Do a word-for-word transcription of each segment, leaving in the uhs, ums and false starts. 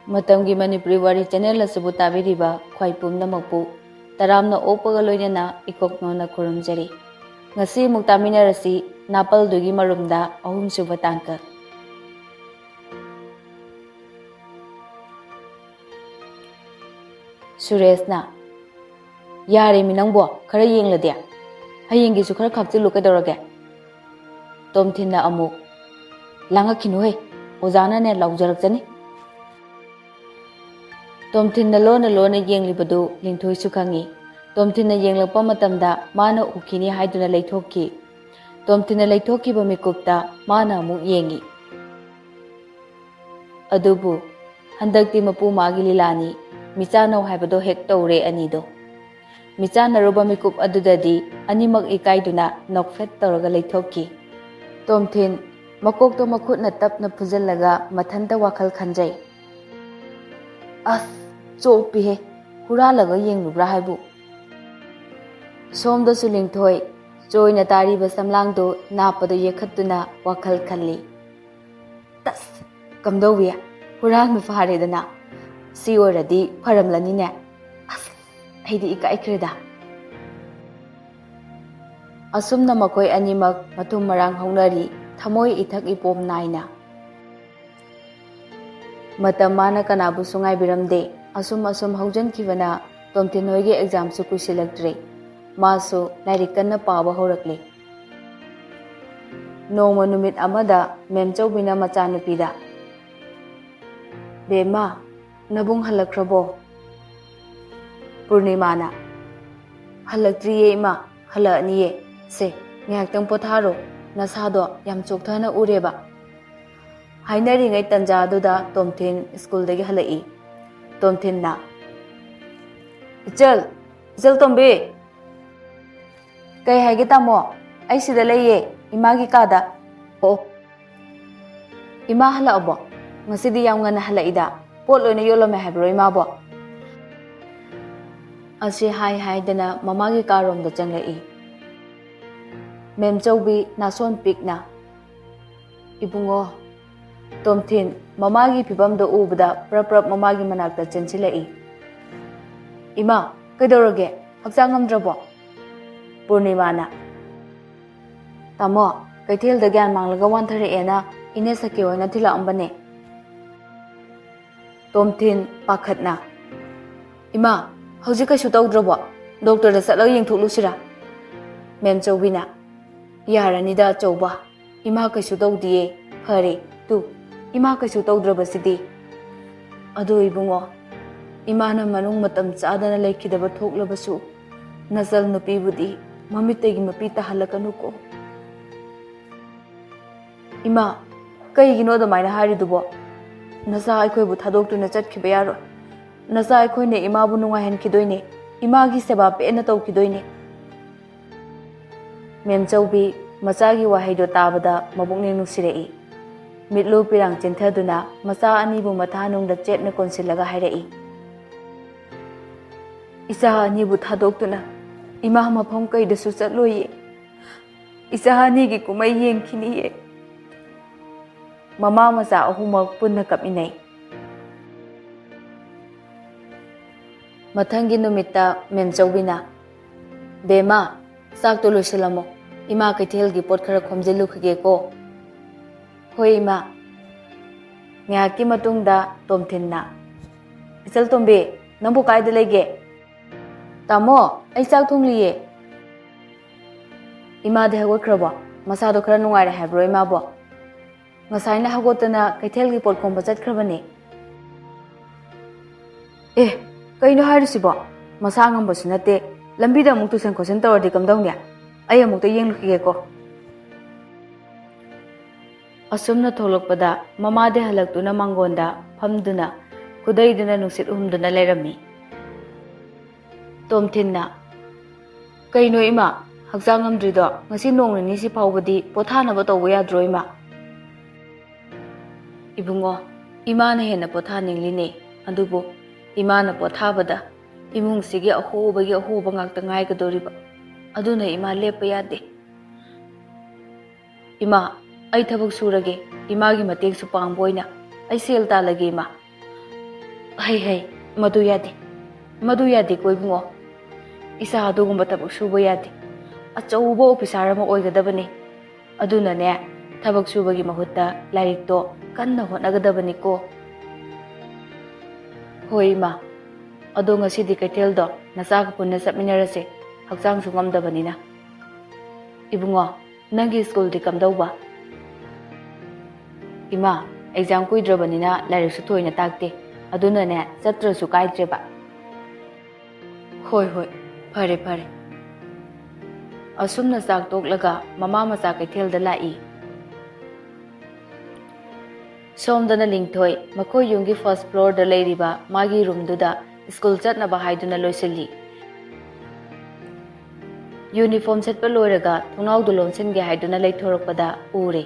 ꯃꯇꯝꯒꯤ ꯃꯅꯤꯄꯨꯔꯤ ꯋꯥꯔꯤ ꯆꯦꯅꯦꯜ ꯑꯁꯤꯕꯨ ꯇꯥꯕꯤꯔꯤꯕ ꯈ꯭ꯋꯥꯏ ꯄꯨꯝꯅꯃꯛꯄꯨ ꯇꯔꯥꯝꯅ ꯑꯣꯛꯄꯒ ꯂꯣꯏꯅꯅ ꯏꯀꯣꯛꯅꯣꯅ ꯈꯨꯔꯨꯝꯖꯔꯤ꯫ ꯉꯁꯤ ꯑꯃꯨꯛ ꯇꯥꯃꯤꯟꯅꯔꯁꯤ ꯅꯥꯄꯜꯗꯨꯒꯤ ꯃꯔꯨꯝꯗ ꯑꯍꯨꯝꯁꯨꯕ ꯇꯥꯡꯀꯛ꯫ ꯁꯨꯔꯦꯁꯅ, "ꯌꯥꯔꯦꯃꯤ ꯅꯪꯕꯣ, ꯈꯔ ꯌꯦꯡꯂꯗꯤ꯫ ꯍꯌꯦꯡꯒꯤꯁꯨ ꯈꯔ ꯈꯥꯛꯆꯤꯜꯂꯨ ꯀꯩꯗꯧꯔꯒꯦ?" ꯇꯣꯝꯊꯤꯟꯅ ꯑꯃꯨꯛ, "ꯂꯥꯡꯉꯛꯈꯤꯅꯨꯍꯦ, ꯑꯣꯖꯥꯅꯅꯦ ꯂꯥꯎꯖꯔꯛꯆꯅꯤ꯫" ꯇꯣꯝꯊꯤꯟꯅ ꯂꯣꯟꯅ ꯂꯣꯟꯅ ꯌꯦꯡꯂꯤꯕꯗꯨ ꯂꯤꯡꯊꯣꯏꯁꯨ ꯈꯪꯏ꯫ ꯇꯣꯝꯊꯤꯟꯅ ꯌꯦꯡꯂꯛꯄ ꯃꯇꯝꯗ ꯃꯥꯅ ꯎꯈꯤꯅꯤ ꯍꯥꯏꯗꯨꯅ ꯂꯩꯊꯣꯛꯈꯤ꯫ ꯇꯣꯝꯊꯤꯟꯅ ꯂꯩꯊꯣꯛꯈꯤꯕ ꯃꯤꯀꯨꯞꯇ ꯃꯥꯅ ꯑꯃꯨꯛ ꯌꯦꯡꯏ꯫ ꯑꯗꯨꯕꯨ ꯍꯟꯗꯛꯇꯤ ꯃꯄꯨ ꯃꯥꯒꯤ ꯂꯤꯂꯥꯅꯤ, ꯃꯤꯆꯥꯟꯅꯧ ꯍꯥꯏꯕꯗꯣ ꯍꯦꯛ ꯇꯧꯔꯦ ꯑꯅꯤꯗꯣ꯫ ꯃꯤꯆꯥꯟꯅꯔꯨꯕ ꯃꯤꯀꯨꯞ ꯑꯗꯨꯗꯗꯤ ꯑꯅꯤꯃꯛ ꯏꯀꯥꯏꯗꯨꯅ ꯅꯣꯛꯐꯦꯠ ꯇꯧꯔꯒ ꯂꯩꯊꯣꯛꯈꯤ꯫ ꯇꯣꯝꯊꯤꯟ ꯃꯀꯣꯛꯇꯣ ꯃꯈꯨꯠꯅ ꯇꯞꯅ ꯐꯨꯖꯤꯜꯂꯒ ꯃꯊꯟꯇ ꯋꯥꯈꯜ ꯈꯟꯖꯩ꯫ "ꯑꯁ, ꯆꯣꯞꯄꯤꯍꯦ, ꯍꯨꯔꯥꯜꯂꯒ ꯌꯦꯡꯂꯨꯕ꯭ꯔꯥ ꯍꯥꯏꯕꯨ?" ꯁꯣꯝꯗꯁꯨ ꯂꯤꯡꯊꯣꯏ ꯆꯣꯏꯅ ꯇꯥꯔꯤꯕ ꯁꯝꯂꯥꯡꯗꯨ ꯅꯥꯞꯄꯗ ꯌꯦꯛꯈꯠꯇꯨꯅ ꯋꯥꯈꯜ ꯈꯜꯂꯤ꯫ "ꯇꯁ! ꯀꯝꯗꯧꯋꯤ? ꯍꯨꯔꯥꯟꯕ ꯐꯥꯔꯦꯗꯅ꯫ ꯁꯤ ꯑꯣꯏꯔꯗꯤ ꯐꯔꯝꯂꯅꯤꯅꯦ꯫ ꯑꯁ! ꯑꯩꯗꯤ ꯏꯀꯥꯏꯈ꯭ꯔꯦꯗ꯫" ꯑꯁꯨꯝꯅ ꯃꯈꯣꯏ ꯑꯅꯤꯃꯛ ꯃꯊꯨꯝ ꯃꯔꯥꯡ ꯍꯧꯅꯔꯤ, ꯊꯃꯣꯏ ꯏꯊꯛ ꯏꯄꯣꯝ ꯅꯥꯏꯅ꯫ ꯃꯇꯝ ꯃꯥꯅ ꯀꯅꯥꯕꯨꯁꯨ ꯉꯥꯏꯕꯤꯔꯝꯗꯦ꯫ ꯑꯁꯨꯝ ꯑꯁꯨꯝ ꯍꯧꯖꯤꯟꯈꯤꯕꯅ ꯇꯣꯝꯊꯤꯟ ꯍꯣꯏꯒꯤ ꯑꯦꯛꯖꯥꯝꯁꯨ ꯀꯨꯏꯁꯤꯜꯂꯛꯇ꯭ꯔꯦ꯫ ꯃꯥꯁꯨ ꯂꯥꯏꯔꯤꯛ ꯀꯟꯅ ꯄꯥꯕ ꯍꯧꯔꯛꯂꯦ꯫ ꯅꯣꯡꯃ ꯅꯨꯃꯤꯠ ꯑꯃꯗ ꯃꯦꯝꯆꯧꯕꯤꯅ ꯃꯆꯥꯅꯨꯄꯤꯗ, "ꯕꯦꯝꯃ, ꯅꯕꯨꯡ ꯍꯜꯂꯛꯈ꯭ꯔꯕꯣ?" ꯄꯨꯔꯅꯤꯃꯥꯅ, "ꯍꯜꯂꯛꯇ꯭ꯔꯤꯌꯦ ꯏꯃꯥ, ꯍꯜꯂꯛꯑꯅꯤꯌꯦ꯫ ꯁꯦ, ꯉꯥꯏꯍꯥꯛꯇꯪ ꯄꯣꯊꯥꯔꯣ, ꯅꯁꯥꯗꯣ ꯌꯥꯝ ꯆꯣꯛꯊꯅ ꯎꯔꯦꯕ꯫" ꯍꯥꯏꯅꯔꯤꯉꯩ ꯇꯟꯖꯥꯗꯨꯗ ꯇꯣꯝꯊꯤꯟ ꯁ꯭ꯀꯨꯜꯗꯒꯤ ꯍꯜꯂꯛꯏ꯫ ꯇꯣꯝꯊꯤꯟꯅ, "ꯏꯆꯜ, ꯏꯆꯜ ꯇꯣꯝꯕꯤ!" "ꯀꯩ ꯍꯥꯏꯒꯦ ꯇꯥꯃꯣ? ꯑꯩ ꯁꯤꯗ ꯂꯩꯌꯦ, ꯏꯃꯥꯒꯤ ꯀꯥꯗ꯫" "ꯑꯣ, ꯏꯃꯥ ꯍꯜꯂꯛꯑꯕꯣ? ꯉꯁꯤꯗꯤ ꯌꯥꯝ ꯉꯟꯅ ꯍꯜꯂꯛꯏꯗ꯫ ꯄꯣꯠ ꯂꯣꯏꯅ ꯌꯣꯜꯂꯝꯃꯦ ꯍꯥꯏꯕ꯭ꯔꯣ ꯏꯃꯥꯕꯣ?" ꯑꯁꯤ ꯍꯥꯏ ꯍꯥꯏꯗꯅ ꯃꯃꯥꯒꯤ ꯀꯥꯔꯣꯝꯗ ꯆꯪꯂꯛꯏ꯫ ꯃꯦꯝꯆꯧꯕꯤ ꯅꯥꯁꯣꯟ ꯄꯤꯛꯅ, "ꯏꯕꯨꯡꯉꯣ, ꯇꯣꯝꯊꯤꯟ ꯃꯃꯥꯒꯤ ꯐꯤꯕꯝꯗꯣ ꯎꯕꯗ ꯄ꯭ꯔꯞ ꯄ꯭ꯔꯞ ꯃꯃꯥꯒꯤ ꯃꯅꯥꯛꯇ ꯆꯦꯟꯁꯤꯜꯂꯛꯏ꯫ "ꯏꯃꯥ, ꯀꯩꯗꯧꯔꯒꯦ? ꯍꯛꯆꯥꯡ ꯉꯝꯗ꯭ꯔꯕꯣ?" ꯄꯨꯔꯅꯤꯃꯥꯅ, "ꯇꯥꯃꯣ, ꯀꯩꯊꯦꯜꯗ ꯒ꯭ꯌꯥꯟ ꯃꯥꯡꯂꯒ ꯋꯥꯟꯊꯔꯛꯑꯦꯅ ꯏꯅꯦ ꯁꯈꯤ ꯍꯣꯏꯅ ꯊꯤꯜꯂꯛꯑꯝꯕꯅꯦ꯫" ꯇꯣꯝꯊꯤꯟ ꯄꯥꯈꯠꯅ, "ꯏꯃꯥ, ꯍꯧꯖꯤꯛ ꯀꯩꯁꯨ ꯇꯧꯗ꯭ꯔꯕꯣ? ꯗꯣꯛꯇꯔꯗ ꯆꯠꯂꯒ ꯌꯦꯡꯊꯣꯛꯂꯨꯁꯤꯔꯥ?" ꯃꯦꯝꯆꯧꯕꯤꯅ, "ꯌꯥꯔꯅꯤꯗ ꯑꯆꯧꯕ, ꯏꯃꯥ ꯀꯩꯁꯨ ꯇꯧꯗꯤꯌꯦ꯫ ꯐꯔꯦ, ꯇꯨ, ꯏꯃꯥ ꯀꯩꯁꯨ ꯇꯧꯗ꯭ꯔꯕꯁꯤꯗꯤ꯫" "ꯑꯗꯣ ꯏꯕꯨꯡꯉꯣ, ꯏꯃꯥꯅ ꯃꯅꯨꯡ ꯃꯇꯝ ꯆꯥꯗꯅ ꯂꯩꯈꯤꯗꯕ ꯊꯣꯛꯂꯕꯁꯨ, ꯅꯆꯜ ꯅꯨꯄꯤꯕꯨꯗꯤ ꯃꯃꯤꯠꯇꯒꯤ ꯃꯄꯤ ꯇꯥꯍꯜꯂꯛꯀꯅꯨꯀꯣ꯫" "ꯏꯃꯥ, ꯀꯩꯒꯤꯅꯣ ꯑꯗꯨꯃꯥꯏꯅ ꯍꯥꯏꯔꯤꯗꯨꯕꯣ? ꯅꯆꯥ ꯑꯩꯈꯣꯏꯕꯨ ꯊꯥꯗꯣꯛꯇꯨꯅ ꯆꯠꯈꯤꯕ ꯌꯥꯔꯣꯏ꯫ ꯅꯆꯥ ꯑꯩꯈꯣꯏꯅ ꯏꯃꯥꯕꯨ ꯅꯨꯡꯉꯥꯏꯍꯟꯈꯤꯗꯣꯏꯅꯦ, ꯏꯃꯥꯒꯤ ꯁꯦꯕꯥ ꯄꯦꯟꯅ ꯇꯧꯈꯤꯗꯣꯏꯅꯦ꯫" ꯃꯦꯝꯆꯧꯕꯤ ꯃꯆꯥꯒꯤ ꯋꯥꯍꯩꯗꯣ ꯇꯥꯕꯗ ꯃꯄꯨꯛꯅꯤꯡ ꯅꯨꯡꯁꯤꯔꯛꯏ꯫ ꯃꯤꯠꯂꯨ ꯄꯤꯔꯥꯡ ꯆꯦꯟꯊꯗꯨꯅ ꯃꯆꯥ ꯑꯅꯤꯕꯨ ꯃꯊꯥꯅꯨꯡꯗ ꯆꯦꯠꯅ ꯀꯣꯟꯁꯤꯜꯂꯒ ꯍꯥꯏꯔꯛꯏ, "ꯏꯆꯥ ꯑꯅꯤꯕꯨ ꯊꯥꯗꯣꯛꯇꯨꯅ ꯏꯃꯥ ꯃꯐꯝ ꯀꯩꯗꯁꯨ ꯆꯠꯂꯣꯏꯌꯦ꯫ ꯏꯆꯥ ꯑꯅꯤꯒꯤ ꯀꯨꯝꯍꯩ ꯌꯦꯡꯈꯤꯅꯤꯌꯦ꯫" ꯃꯃꯥ ꯃꯆꯥ ꯑꯍꯨꯝꯃꯛ ꯄꯨꯟꯅ ꯀꯞꯃꯤꯟꯅꯩ꯫ ꯃꯊꯪꯒꯤ ꯅꯨꯃꯤꯠꯇ ꯃꯦꯝꯆꯧꯕꯤꯅ, "ꯕꯦꯝꯃ, ꯆꯥꯛꯇꯣ ꯂꯣꯏꯁꯤꯜꯂꯝꯃꯣ, ꯏꯃꯥ ꯀꯩꯊꯦꯜꯒꯤ ꯄꯣꯠ ꯈꯔ ꯈꯣꯝꯖꯤꯜꯂꯨꯈꯤꯒꯦꯀꯣ꯫" "ꯍꯣꯏ ꯏꯃꯥ꯫" ꯉꯥꯏꯍꯥꯛꯀꯤ ꯃꯇꯨꯡꯗ ꯇꯣꯝꯊꯤꯟꯅ, "ꯏꯆꯜ ꯇꯣꯝꯕꯤ, ꯅꯪꯕꯨ ꯀꯥꯏꯗ ꯂꯩꯒꯦ?" "ꯇꯥꯃꯣ, ꯑꯩ ꯆꯥꯛ ꯊꯣꯡꯂꯤꯌꯦ꯫" "ꯏꯃꯥꯗꯤ ꯍꯧꯒꯠꯈ꯭ꯔꯕꯣ? ꯃꯁꯥꯗꯣ ꯈꯔ ꯅꯨꯡꯉꯥꯏꯔꯦ ꯍꯥꯏꯕ꯭ꯔꯣ ꯏꯃꯥꯕꯣ?" "ꯉꯁꯥꯏꯅ ꯍꯧꯒꯠꯇꯅ ꯀꯩꯊꯦꯜꯒꯤ ꯄꯣꯠ ꯈꯣꯝꯕ ꯆꯠꯈ꯭ꯔꯕꯅꯦ꯫" "ꯑꯦ, ꯀꯩꯅꯣ ꯍꯥꯏꯔꯤꯁꯤꯕꯣ? ꯃꯁꯥ ꯉꯝꯕꯁꯨ ꯅꯠꯇꯦ, ꯂꯝꯕꯤꯗ ꯑꯃꯨꯛ ꯇꯨꯁꯟ ꯈꯣꯠꯁꯟ ꯇꯧꯔꯗꯤ ꯀꯝꯗꯧꯅꯤ? ꯑꯩ ꯑꯃꯨꯛꯇ ꯌꯦꯡꯂꯨꯈꯤꯒꯦꯀꯣ꯫" ꯑꯁꯨꯝꯅ ꯊꯣꯛꯂꯛꯄꯗ ꯃꯃꯥꯗꯤ ꯍꯜꯂꯛꯇꯨꯅ ꯃꯥꯡꯒꯣꯟꯗ ꯐꯝꯗꯨꯅ ꯈꯨꯗꯩꯗꯨꯅ ꯅꯨꯡꯁꯤꯠ ꯍꯨꯝꯗꯨꯅ ꯂꯩꯔꯝꯃꯤ꯫ ꯇꯣꯝꯊꯤꯟꯅ, "ꯀꯩꯅꯣ ꯏꯃꯥ, ꯍꯛꯆꯥꯡ ꯉꯝꯗ꯭ꯔꯤꯗꯣ ꯉꯁꯤ ꯅꯣꯡ ꯅꯤꯅꯤꯁꯤ ꯐꯥꯎꯕꯗꯤ ꯄꯣꯊꯥꯅꯕ ꯇꯧꯕ ꯌꯥꯗ꯭ꯔꯣ ꯏꯃꯥ?" "ꯏꯕꯨꯡꯉꯣ, ꯏꯃꯥꯅ ꯍꯦꯟꯅ ꯄꯣꯊꯥꯅꯤꯡꯂꯤꯅꯦ, ꯑꯗꯨꯕꯨ ꯏꯃꯥꯅ ꯄꯣꯊꯥꯕꯗ ꯏꯃꯨꯡꯁꯤꯒꯤ ꯑꯍꯣꯕꯒꯤ ꯑꯍꯣꯕ ꯉꯥꯛꯇ ꯉꯥꯏꯒꯗꯧꯔꯤꯕ, ꯑꯗꯨꯅ ꯏꯃꯥ ꯂꯦꯞꯄ ꯌꯥꯗꯦ꯫" "ꯏꯃꯥ, ꯑꯩ ꯊꯕꯛ ꯁꯨꯔꯒꯦ, ꯏꯃꯥꯒꯤ ꯃꯇꯦꯡꯁꯨ ꯄꯥꯡꯕ ꯑꯣꯏꯅ꯫ ꯑꯩ ꯁꯦꯜ ꯇꯥꯜꯂꯒꯦ, ꯏꯃꯥ꯫ "ꯍꯩ, ꯍꯩ, ꯃꯗꯨ ꯌꯥꯗꯦ, ꯃꯗꯨ ꯌꯥꯗꯦꯀꯣ ꯏꯕꯨꯡꯉꯣ꯫ ꯏꯆꯥ ꯑꯗꯨꯒꯨꯝꯕ ꯊꯕꯛ ꯁꯨꯕ ꯌꯥꯗꯦ꯫ ꯑꯆꯧꯕ ꯑꯣꯐꯤꯁꯥꯔ ꯑꯃ ꯑꯣꯏꯒꯗꯕꯅꯤ꯫ ꯑꯗꯨꯅꯅꯦ, ꯊꯕꯛ ꯁꯨꯕꯒꯤ ꯃꯍꯨꯠꯇ ꯂꯥꯏꯔꯤꯛꯇꯣ ꯀꯟꯅ ꯍꯣꯠꯅꯒꯗꯕꯅꯤꯀꯣ꯫" "ꯍꯣꯏ ꯏꯃꯥ, ꯑꯗꯣ ꯉꯁꯤꯗꯤ ꯀꯩꯊꯦꯜꯗꯣ ꯅꯆꯥꯒ ꯄꯨꯟꯅ ꯆꯠꯃꯤꯟꯅꯔꯁꯦ, ꯍꯛꯆꯥꯡꯁꯨ ꯉꯝꯗꯕꯅꯤꯅ꯫" "ꯏꯕꯨꯡꯉꯣ, ꯅꯪꯒꯤ ꯁ꯭ꯀꯨꯜꯗꯤ ꯀꯝꯗꯧꯕ?" "ꯏꯃꯥ, ꯑꯦꯛꯖꯥꯝ ꯀꯨꯏꯗ꯭ꯔꯕꯅꯤꯅ ꯂꯥꯏꯔꯤꯛꯁꯨ ꯊꯣꯏꯅ ꯇꯥꯛꯇꯦ, ꯑꯗꯨꯅꯅꯦ ꯆꯠꯇ꯭ꯔꯁꯨ ꯀꯥꯏꯗ꯭ꯔꯦꯕ꯫" "ꯍꯣꯏ, ꯍꯣꯏ, ꯐꯔꯦ, ꯐꯔꯦ꯫" ꯑꯁꯨꯝꯅ ꯆꯥꯛ ꯇꯣꯛꯂꯒ ꯃꯃꯥ ꯃꯆꯥ ꯀꯩꯊꯦꯜꯗ ꯂꯥꯛꯏ꯫ ꯁꯣꯝꯗꯅ ꯂꯤꯡꯊꯣꯏ ꯃꯈꯣꯏ ꯌꯨꯝꯒꯤ ꯐꯥꯔꯁ ꯐ꯭ꯂꯣꯔꯗ ꯂꯩꯔꯤꯕ ꯃꯥꯒꯤ ꯔꯨꯝꯗꯨꯗ ꯁ꯭ꯀꯨꯜ ꯆꯠꯅꯕ ꯍꯥꯏꯗꯨꯅ ꯂꯣꯏꯁꯤꯜꯂꯤ꯫ ꯌꯨꯅꯤꯐꯣꯔꯝ ꯁꯦꯠꯄ ꯂꯣꯏꯔꯒ ꯊꯣꯡꯅꯥꯎꯗꯨ ꯂꯣꯟꯁꯤꯟꯒꯦ ꯍꯥꯏꯗꯨꯅ ꯂꯩꯊꯣꯔꯛꯄꯗ ꯎꯔꯦ,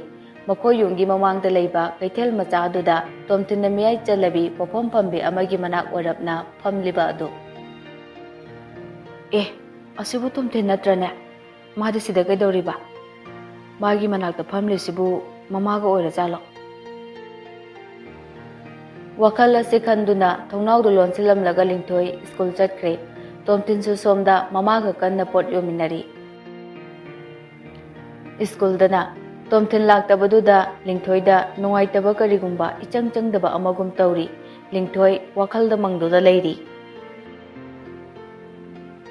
ꯃꯈꯣꯏ ꯌꯨꯝꯒꯤ ꯃꯃꯥꯡꯗ ꯂꯩꯕ ꯀꯩꯊꯦꯜ ꯃꯆꯥ ꯑꯗꯨꯗ ꯇꯣꯝꯊꯤꯟꯅ ꯃꯤꯌꯥꯏ ꯆꯜꯂꯕꯤ ꯄꯣꯠꯐꯝ ꯐꯝꯕꯤ ꯑꯃꯒꯤ ꯃꯅꯥꯛ ꯑꯣꯏꯔꯞꯅ ꯐꯝꯂꯤꯕ ꯑꯗꯨ꯫ "ꯑꯦ, ꯑꯁꯤꯕꯨ ꯇꯣꯝꯊꯤꯟ ꯅꯠꯇ꯭ꯔꯅꯦ? ꯃꯥꯗꯤ ꯁꯤꯗ ꯀꯩꯗꯧꯔꯤꯕ? ꯃꯥꯒꯤ ꯃꯅꯥꯛꯇ ꯐꯝꯂꯤꯁꯤꯕꯨ ꯃꯃꯥꯒ ꯑꯣꯏꯔꯖꯥꯠꯂꯣ?" ꯋꯥꯈꯜ ꯑꯁꯤ ꯈꯟꯗꯨꯅ ꯊꯣꯡꯅꯥꯎꯗꯨ ꯂꯣꯟꯁꯤꯜꯂꯝꯂꯒ ꯂꯤꯡꯊꯣꯏ ꯁ꯭ꯀꯨꯜ ꯆꯠꯈ꯭ꯔꯦ꯫ ꯇꯣꯝꯊꯤꯟꯁꯨ ꯁꯣꯝꯗ ꯃꯃꯥꯒ ꯀꯟꯅ ꯄꯣꯠ ꯌꯣꯟꯃꯤꯟꯅꯔꯤ꯫ ꯁ꯭ꯀꯨꯜꯗꯅ ꯇꯣꯝꯊꯤꯟ ꯂꯥꯛꯇꯕꯗꯨꯗ ꯂꯤꯡꯊꯣꯏꯗ ꯅꯨꯡꯉꯥꯏꯇꯕ ꯀꯔꯤꯒꯨꯝꯕ ꯏꯆꯪ ꯆꯪꯗꯕ ꯑꯃꯒꯨꯝ ꯇꯧꯔꯤ꯫ ꯂꯤꯡꯊꯣꯏ ꯋꯥꯈꯜꯗ ꯃꯪꯗꯨꯅ ꯂꯩꯔꯤ꯫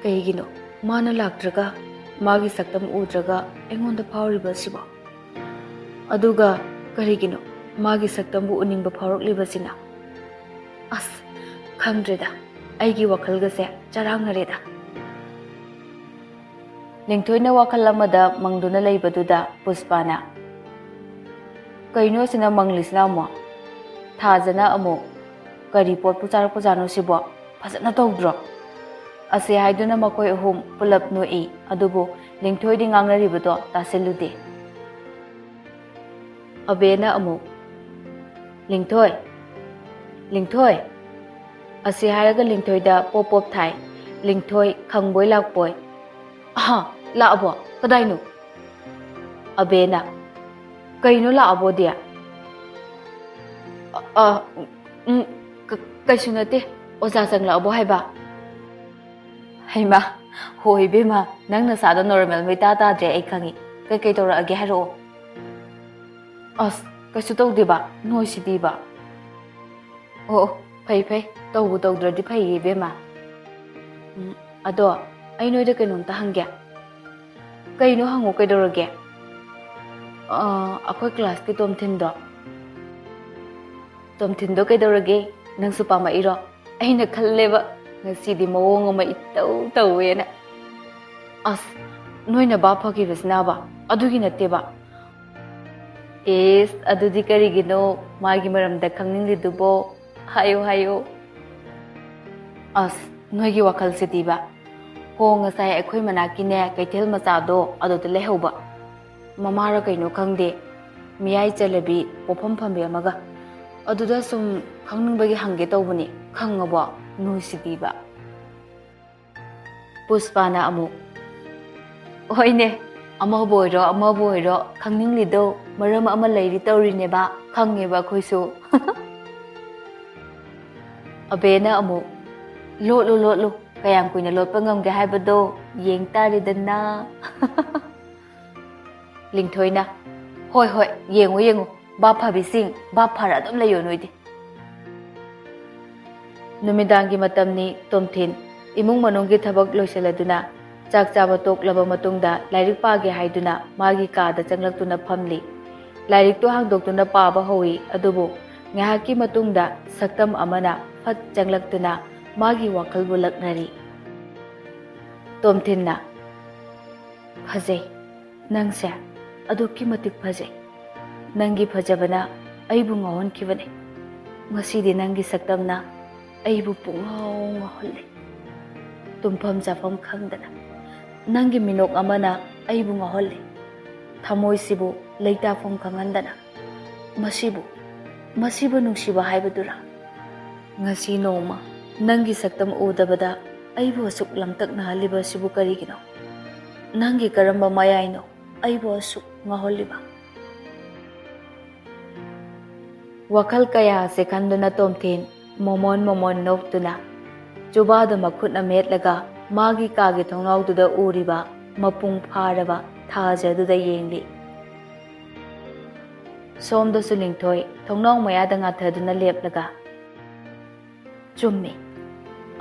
"ꯀꯩꯒꯤꯅꯣ ꯃꯥꯅ ꯂꯥꯛꯇ꯭ꯔꯒ ꯃꯥꯒꯤ ꯁꯛꯇꯝ ꯎꯗ꯭ꯔꯒ ꯑꯩꯉꯣꯟꯗ ꯐꯥꯎꯔꯤꯕ ꯑꯁꯤꯕꯣ? ꯑꯗꯨꯒ ꯀꯔꯤꯒꯤꯅꯣ ꯃꯥꯒꯤ ꯁꯛꯇꯝꯕꯨ ꯎꯅꯤꯡꯕ ꯐꯥꯎꯔꯛꯂꯤꯕꯁꯤꯅ? ꯑꯁ, ꯈꯪꯗ꯭ꯔꯦꯗ, ꯑꯩꯒꯤ ꯋꯥꯈꯜꯒꯁꯦ ꯆꯔꯥꯡꯅꯔꯦꯗ꯫" ꯂꯤꯡꯊꯣꯏꯅ ꯋꯥꯈꯜ ꯑꯃꯗ ꯃꯪꯗꯨꯅ ꯂꯩꯕꯗꯨꯗ ꯄꯨꯁꯄꯥꯅ, "ꯀꯩꯅꯣ ꯑꯁꯤꯅ ꯃꯪꯂꯤꯁꯤꯅ ꯑꯃꯨꯛ? ꯊꯥꯖꯅ ꯑꯃꯨꯛ ꯀꯔꯤ ꯄꯣꯠꯄꯨ ꯆꯥꯔꯛꯄꯖꯥꯠꯅꯣ ꯁꯤꯕꯣ? ꯐꯖꯅ ꯇꯧꯗ꯭ꯔꯣ?" ꯑꯁꯤ ꯍꯥꯏꯗꯨꯅ ꯃꯈꯣꯏ ꯑꯍꯨꯝ ꯄꯨꯂꯞ ꯅꯣꯛꯏ, ꯑꯗꯨꯕꯨ ꯂꯤꯡꯊꯣꯏꯗꯤ ꯉꯥꯡꯅꯔꯤꯕꯗꯣ ꯇꯥꯁꯤꯜꯂꯨꯗꯦ꯫ ꯑꯕꯦꯅ ꯑꯃꯨꯛ, "ꯂꯤꯡꯊꯣꯏ, ꯂꯤꯡꯊꯣꯏ!" ꯑꯁꯤ ꯍꯥꯏꯔꯒ ꯂꯤꯡꯊꯣꯏꯗ ꯄꯣꯞ ꯄꯣꯞ ꯊꯥꯏ꯫ ꯂꯤꯡꯊꯣꯏ ꯈꯪꯕꯣꯏ ꯂꯥꯛꯄꯣꯏ, "ꯑꯍꯥ, ꯂꯥꯛꯑꯕꯣ? ꯀꯗꯥꯏꯅꯣ?" ꯑꯕꯦꯅ, ꯀꯩꯅꯣ ꯂꯥꯛꯑꯕꯣꯗꯤ? ꯑ, ꯑ, ꯎꯝ, ꯀ-, ꯀꯩꯁꯨ ꯅꯠꯇꯦ꯫ ꯑꯣꯖꯥ ꯆꯪꯂꯛꯑꯕꯣ ꯍꯥꯏꯕ? ꯍꯩꯃꯥ, ꯍꯣ ꯏꯕꯦꯝꯃ, ꯅꯪ ꯅꯁꯥꯗꯣ ꯅꯣꯔꯃꯦꯜ ꯃꯩꯇꯥ ꯇꯥꯗ꯭ꯔꯦ, ꯑꯩ ꯈꯪꯉꯤ꯫ ꯀꯩꯀꯩ ꯇꯧꯔꯛꯑꯒꯦ ꯍꯥꯏꯔꯛꯑꯣ꯫ ꯑꯁ, ꯀꯩꯁꯨ ꯇꯧꯗꯦꯕ, ꯅꯣꯏꯁꯤꯗꯤꯕ꯫ ꯑꯣ, ꯑꯣ, ꯐꯩ, ꯐꯩ꯫ ꯇꯧꯕꯨ ꯇꯧꯗ꯭ꯔꯗꯤ ꯐꯩꯌꯦ, ꯏꯕꯦꯝꯃ꯫ ꯎꯝ, ꯑꯗꯣ ꯑꯩ ꯅꯣꯏꯗ ꯀꯩꯅꯣꯝꯇ ꯍꯪꯒꯦ꯫ ꯀꯩꯅꯣ ꯍꯪꯉꯣ, ꯀꯩꯗꯧꯔꯒꯦ? ꯑ, ꯑꯩꯈꯣꯏ ꯀ꯭ꯂꯥꯁꯀꯤ ꯇꯣꯝꯊꯤꯟꯗꯣ꯫ ꯇꯣꯝꯊꯤꯟꯗꯣ ꯀꯩꯗꯧꯔꯒꯦ? ꯅꯪꯁꯨ ꯄꯥꯝꯃꯛꯏꯔꯣ? ꯑꯩꯅ ꯈꯜꯂꯦꯕ, ꯉꯁꯤꯗꯤ ꯃꯑꯣꯡ ꯑꯃ ꯏꯇꯧ ꯇꯧꯋꯦꯅ꯫ ꯑꯁ, ꯅꯣꯏꯅ ꯚꯥꯞ ꯐꯈꯤꯕꯁꯤꯅꯕ? ꯑꯗꯨꯒꯤ ꯅꯠꯇꯦꯕ꯫ ꯏꯁ, ꯑꯗꯨꯗꯤ ꯀꯔꯤꯒꯤꯅꯣ ꯃꯥꯒꯤ ꯃꯔꯝꯗ ꯈꯪꯅꯤꯡꯂꯤꯗꯨꯕꯣ? ꯍꯥꯏꯌꯨ, ꯍꯥꯏꯌꯨ꯫ ꯑꯁ, ꯅꯣꯏꯒꯤ ꯋꯥꯈꯜꯁꯤꯗꯤꯕ꯫ ꯍꯣ, ꯉꯁꯥꯏ ꯑꯩꯈꯣꯏ ꯃꯅꯥꯛꯀꯤꯅꯦ, ꯀꯩꯊꯦꯜ ꯃꯆꯥꯗꯣ ꯑꯗꯨꯗ ꯂꯩꯍꯧꯕ꯫ ꯃꯃꯥꯔ ꯀꯩꯅꯣ ꯈꯪꯗꯦ, ꯃꯤꯌꯥꯏ ꯆꯜꯂꯕꯤ, ꯄꯣꯠꯐꯝ ꯐꯝꯕꯤ ꯑꯃꯒ꯫ ꯑꯗꯨꯗ ꯁꯨꯝ ꯈꯪꯅꯤꯡꯕꯒꯤ ꯍꯪꯒꯦ ꯇꯧꯕꯅꯤ, ꯈꯪꯉꯕꯣ? ꯅꯣꯏꯁꯤꯗꯤꯕ꯫ ꯄꯨꯁꯄꯥꯅ ꯑꯃꯨꯛ, "ꯍꯣꯏꯅꯦ, ꯑꯃꯕꯨ ꯑꯣꯏꯔꯣ, ꯑꯃꯕꯨ ꯑꯣꯏꯔꯣ, ꯈꯪꯅꯤꯡꯂꯤꯗꯣ ꯃꯔꯝ ꯑꯃ ꯂꯩꯔꯤ ꯇꯧꯔꯤꯅꯦꯕ, ꯈꯪꯉꯦꯕ ꯑꯩꯈꯣꯏꯁꯨ꯫" ꯑꯕꯦꯅ ꯑꯃꯨꯛ, "ꯂꯣꯠꯂꯨ, ꯂꯣꯠꯂꯨ, ꯀꯌꯥꯝ ꯀꯨꯏꯅ ꯂꯣꯠꯄ ꯉꯝꯒꯦ ꯍꯥꯏꯕꯗꯣ ꯌꯦꯡ ꯇꯥꯔꯦꯗꯅ꯫" ꯂꯤꯡꯊꯣꯏꯅ, "ꯍꯣꯏ, ꯍꯣꯏ, ꯌꯦꯡꯉꯨ, ꯌꯦꯡꯉꯨ, ꯚꯥꯞ ꯐꯕꯤꯁꯤꯡ, ꯚꯥꯞ ꯐꯔ ꯑꯗꯨꯝ ꯂꯩꯌꯣ ꯅꯣꯏꯗꯤ꯫" ꯅꯨꯃꯤꯗꯥꯡꯒꯤ ꯃꯇꯝꯅꯤ꯫ ꯇꯣꯝꯊꯤꯟ ꯏꯃꯨꯡ ꯃꯅꯨꯡꯒꯤ ꯊꯕꯛ ꯂꯣꯏꯁꯤꯜꯂꯗꯨꯅ, ꯆꯥꯛ ꯆꯥꯕ ꯇꯣꯛꯂꯕ ꯃꯇꯨꯡꯗ ꯂꯥꯏꯔꯤꯛ ꯄꯥꯒꯦ ꯍꯥꯏꯗꯨꯅ ꯃꯥꯒꯤ ꯀꯥꯗ ꯆꯪꯂꯛꯇꯨꯅ ꯐꯝꯂꯤ꯫ ꯂꯥꯏꯔꯤꯛꯇꯨ ꯍꯥꯡꯗꯣꯛꯇꯨꯅ ꯄꯥꯕ ꯍꯧꯏ, ꯑꯗꯨꯕꯨ ꯉꯥꯏꯍꯥꯛꯀꯤ ꯃꯇꯨꯡꯗ ꯁꯛꯇꯝ ꯑꯃꯅ ꯐꯠ ꯆꯪꯂꯛꯇꯨꯅ ꯃꯥꯒꯤ ꯋꯥꯈꯜꯕꯨ ꯂꯛꯅꯔꯤ꯫ ꯇꯣꯝꯊꯤꯟꯅ, "ꯐꯖꯩ, ꯅꯪꯁꯦ ꯑꯗꯨꯛꯀꯤ ꯃꯇꯤꯛ ꯐꯖꯩ꯫ ꯅꯪꯒꯤ ꯐꯖꯕꯅ ꯑꯩꯕꯨ ꯉꯥꯎꯍꯟꯈꯤꯕꯅꯤ꯫ ꯉꯁꯤꯗꯤ ꯅꯪꯒꯤ ꯁꯛꯇꯝꯅ ꯑꯩꯕꯨ ꯄꯨꯡꯉꯥꯎ ꯉꯥꯎꯍꯜꯂꯦ꯫ ꯇꯨꯝꯐꯝ ꯆꯥꯐꯝ ꯈꯪꯗꯅ, ꯅꯪꯒꯤ ꯃꯤꯅꯣꯛ ꯑꯃꯅ ꯑꯩꯕꯨ ꯉꯥꯎꯍꯜꯂꯦ꯫ ꯊꯃꯣꯏꯁꯤꯕꯨ ꯂꯩꯇꯥꯐꯝ ꯈꯪꯍꯟꯗꯅ, ꯃꯁꯤꯕꯨ, ꯃꯁꯤꯕꯨ ꯅꯨꯡꯁꯤꯕ ꯍꯥꯏꯕꯗꯨꯔꯥ? ꯉꯁꯤ ꯅꯣꯡꯃ ꯅꯪꯒꯤ ꯁꯛꯇꯝ ꯎꯗꯕꯗ ꯑꯩꯕꯨ ꯑꯁꯨꯛ ꯂꯥꯡꯇꯛꯅꯍꯜꯂꯤꯕ ꯑꯁꯤꯕꯨ ꯀꯔꯤꯒꯤꯅꯣ? ꯅꯪꯒꯤ ꯀꯔꯝꯕ ꯃꯌꯥꯏꯅꯣ ꯑꯩꯕꯨ ꯑꯁꯨꯛ ꯉꯥꯎꯍꯜꯂꯤꯕ?" ꯋꯥꯈꯜ ꯀꯌꯥꯁꯦ ꯈꯟꯗꯨꯅ ꯇꯣꯝꯊꯤꯟ ꯃꯣꯃꯣꯟ ꯃꯣꯃꯣꯟ ꯅꯣꯛꯇꯨꯅ ꯆꯨꯕꯥꯗ ꯃꯈꯨꯠꯅ ꯃꯦꯠꯂꯒ ꯃꯥꯒꯤ ꯀꯥꯒꯤ ꯊꯣꯡꯅꯥꯎꯗꯨꯗ ꯎꯔꯤꯕ ꯃꯄꯨꯡ ꯐꯥꯔꯕ ꯊꯥꯖꯗꯨꯗ ꯌꯦꯡꯂꯤ꯫ ꯁꯣꯝꯗꯁꯨ ꯂꯤꯡꯊꯣꯏ ꯊꯣꯡꯅꯥꯎ ꯃꯌꯥꯗ ꯉꯥꯊꯗꯨꯅ ꯂꯦꯞꯂꯒ, "ꯆꯨꯝꯃꯤ,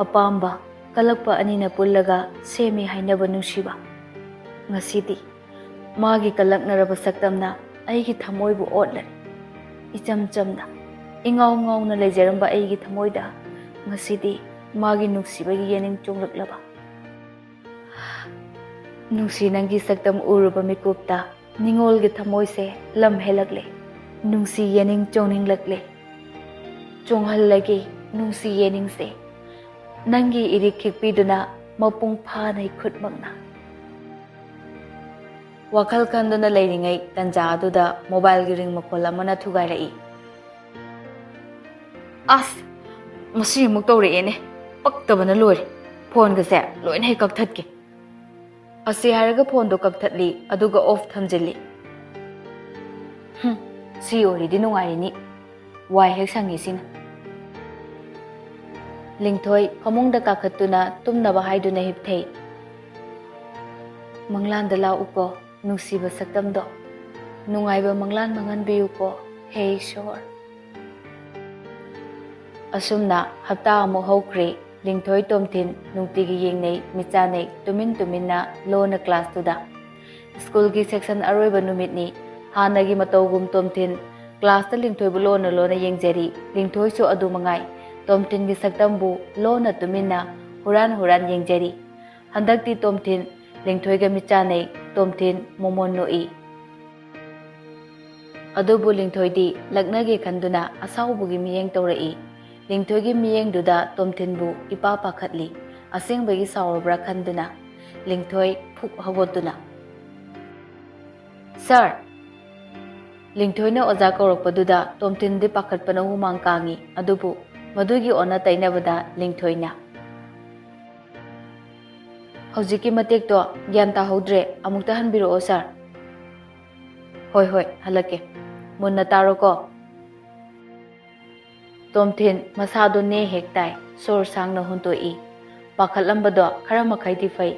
ꯑꯄꯥꯝꯕ ꯀꯜꯂꯛꯄ ꯑꯅꯤꯅ ꯄꯨꯜꯂꯒ ꯁꯦꯝꯃꯤ ꯍꯥꯏꯅꯕ ꯅꯨꯡꯁꯤꯕ꯫ ꯉꯁꯤꯗꯤ ꯃꯥꯒꯤ ꯀꯜꯂꯛꯅꯔꯕ ꯁꯛꯇꯝꯅ ꯑꯩꯒꯤ ꯊꯃꯣꯏꯕꯨ ꯑꯣꯠꯂꯔꯦ꯫ ꯏꯆꯝ ꯆꯝꯅ, ꯏꯉꯥꯎ ꯉꯥꯎꯅ ꯂꯩꯖꯔꯝꯕ ꯑꯩꯒꯤ ꯊꯃꯣꯏꯗ ꯉꯁꯤꯗꯤ ꯃꯥꯒꯤ ꯅꯨꯡꯁꯤꯕꯒꯤ ꯌꯦꯅꯤꯡ ꯆꯣꯡꯂꯛꯂꯕ꯫ ꯅꯨꯡꯁꯤ, ꯅꯪꯒꯤ ꯁꯛꯇꯝ ꯎꯔꯨꯕ ꯃꯤꯀꯨꯞꯇ ꯅꯤꯉꯣꯜꯒꯤ ꯊꯃꯣꯏꯁꯦ ꯂꯝ ꯍꯦꯜꯂꯛꯂꯦ꯫ ꯅꯨꯡꯁꯤ ꯌꯦꯅꯤꯡ ꯆꯣꯡꯅꯤꯡꯂꯛꯂꯦ꯫ ꯆꯣꯡꯍꯜꯂꯒꯦ ꯅꯨꯡꯁꯤ ꯌꯦꯅꯤꯡꯁꯦ ꯅꯪꯒꯤ ꯏꯔꯤꯛ ꯈꯤꯛꯄꯤꯗꯨꯅ ꯃꯄꯨꯡ ꯐꯥꯅ ꯏꯈꯨꯠꯃꯛꯅ"꯫ ꯋꯥꯈꯜ ꯈꯟꯗꯨꯅ ꯂꯩꯔꯤꯉꯩ ꯇꯟꯖꯥ ꯑꯗꯨꯗ ꯃꯣꯕꯥꯏꯜꯒꯤ ꯔꯤꯡ ꯃꯈꯣꯜ ꯑꯃꯅ ꯊꯨꯒꯥꯏꯔꯛꯏ꯫ "ꯑꯁ, ꯃꯁꯤ ꯑꯃꯨꯛ ꯇꯧꯔꯛꯑꯦꯅꯦ꯫ ꯄꯛꯇꯕꯅ ꯂꯣꯏꯔꯦ꯫ ꯐꯣꯟꯒꯁꯦ ꯂꯣꯏꯅ ꯍꯦꯛ ꯀꯛꯊꯠꯀꯦ"꯫ ꯑꯁꯤ ꯍꯥꯏꯔꯒ ꯐꯣꯟꯗꯣ ꯀꯛꯊꯠꯂꯤ, ꯑꯗꯨꯒ ꯑꯣꯐ ꯊꯝꯖꯤꯜꯂꯤ꯫ "ꯍꯨꯝ, ꯁꯤ ꯑꯣꯏꯔꯗꯤ ꯅꯨꯡꯉꯥꯏꯔꯤꯅꯤ꯫ ꯋꯥꯏ ꯍꯦꯛ ꯁꯪꯉꯤ ꯁꯤꯅ"꯫ ꯂꯤꯡꯊꯣꯏ ꯐꯃꯨꯡꯗ ꯀꯥꯈꯠꯇꯨꯅ ꯇꯨꯝꯅꯕ ꯍꯥꯏꯗꯨꯅ ꯍꯤꯞꯊꯩ꯫ "ꯃꯪꯂꯥꯟꯗ ꯂꯥꯛꯎꯀꯣ, ꯅꯨꯡꯁꯤꯕ ꯁꯛꯇꯝꯗꯣ꯫ ꯅꯨꯡꯉꯥꯏꯕ ꯃꯪꯂꯥꯟ ꯃꯪꯍꯟꯕꯤꯌꯨꯀꯣ, ꯍꯦ ꯏꯁꯣꯔ"꯫ ꯑꯁꯨꯝꯅ ꯍꯞꯇꯥ ꯑꯃꯨꯛ ꯍꯧꯈ꯭ꯔꯦ꯫ ꯂꯤꯡꯊꯣꯏ ꯇꯣꯝꯊꯤꯟ ꯅꯨꯡꯇꯤꯒꯤ ꯌꯦꯡꯅꯩ, ꯃꯤꯠꯆꯥꯅꯩ, ꯇꯨꯃꯤꯟ ꯇꯨꯃꯤꯟꯅ ꯂꯣꯟꯅ ꯀ꯭ꯂꯥꯁꯇꯨꯗ꯫ ꯁ꯭ꯀꯨꯜꯒꯤ ꯁꯦꯛꯁꯟ ꯑꯔꯣꯏꯕ ꯅꯨꯃꯤꯠꯅꯤ꯫ ꯍꯥꯟꯅꯒꯤ ꯃꯇꯧꯒꯨꯝ ꯇꯣꯝꯊꯤꯟ ꯀ꯭ꯂꯥꯁꯇ ꯂꯤꯡꯊꯣꯏꯕꯨ ꯂꯣꯟꯅ ꯂꯣꯟꯅ ꯌꯦꯡꯖꯔꯤ꯫ ꯂꯤꯡꯊꯣꯏꯁꯨ ꯑꯗꯨ ꯃꯉꯥꯏ꯫ ꯇꯣꯝꯊꯤꯟꯒꯤ ꯁꯛꯇꯝꯕꯨ ꯂꯣꯟꯅ ꯇꯨꯃꯤꯟꯅ ꯍꯨꯔꯥꯟ ꯍꯨꯔꯥꯟ ꯌꯦꯡꯖꯔꯤ꯫ ꯍꯟꯗꯛꯇꯤ ꯇꯣꯝꯊꯤꯟ ꯂꯤꯡꯊꯣꯏꯒ ꯃꯤꯠꯆꯥꯅꯩ꯫ ꯇꯣꯝꯊꯤꯟ ꯃꯣꯃꯣꯟ ꯅꯣꯛꯏ꯫ ꯑꯗꯨꯕꯨ ꯂꯤꯡꯊꯣꯏꯗꯤ ꯂꯛꯅꯒꯦ ꯈꯟꯗꯨꯅ ꯑꯁꯥꯎꯕꯒꯤ ꯃꯤꯠꯌꯦꯡ ꯇꯧꯔꯛꯏ꯫ ꯂꯤꯡꯊꯣꯏꯒꯤ ꯃꯤꯠꯌꯦꯡꯗꯨꯗ ꯇꯣꯝꯊꯤꯟꯕꯨ ꯏꯄꯥ ꯄꯥꯈꯠꯂꯤ꯫ ꯑꯁꯦꯡꯕꯒꯤ ꯁꯥꯎꯔꯕ꯭ꯔꯥ ꯈꯟꯗꯨꯅ ꯂꯤꯡꯊꯣꯏ ꯐꯨꯛ ꯍꯧꯒꯠꯇꯨꯅ, "ꯁꯥꯔ!" ꯂꯤꯡꯊꯣꯏꯅ ꯑꯣꯖꯥ ꯀꯧꯔꯛꯄꯗꯨꯗ ꯇꯣꯝꯊꯤꯟꯗꯤ ꯄꯥꯈꯠꯄꯅ ꯍꯨꯃꯥꯡ ꯀꯥꯡꯏ꯫ ꯑꯗꯨꯕꯨ ꯃꯗꯨꯒꯤ ꯑꯣꯟꯅ ꯇꯩꯅꯕꯗ ꯂꯤꯡꯊꯣꯏꯅ, "ꯍꯧꯖꯤꯛꯀꯤ ꯃꯇꯦꯛꯇꯣ ꯒ꯭ꯌꯥꯟ ꯇꯥꯍꯧꯗ꯭ꯔꯦ, ꯑꯃꯨꯛꯇ ꯍꯟꯕꯤꯔꯛꯑꯣ ꯁꯥꯔ"꯫ "ꯍꯣꯏ, ꯍꯣꯏ, ꯍꯜꯂꯛꯀꯦ꯫ ꯃꯨꯟꯅ ꯇꯥꯔꯣꯀꯣ"꯫ ꯇꯣꯝꯊꯤꯟ ꯃꯁꯥꯗꯣ ꯅꯦ ꯍꯦꯛ ꯇꯥꯏ, ꯁꯣꯔ ꯁꯥꯡꯅ ꯍꯨꯟꯇꯣꯛꯏ꯫ ꯄꯥꯈꯠꯂꯝꯕꯗꯣ ꯈꯔ ꯃꯈꯩꯗꯤ ꯐꯩ꯫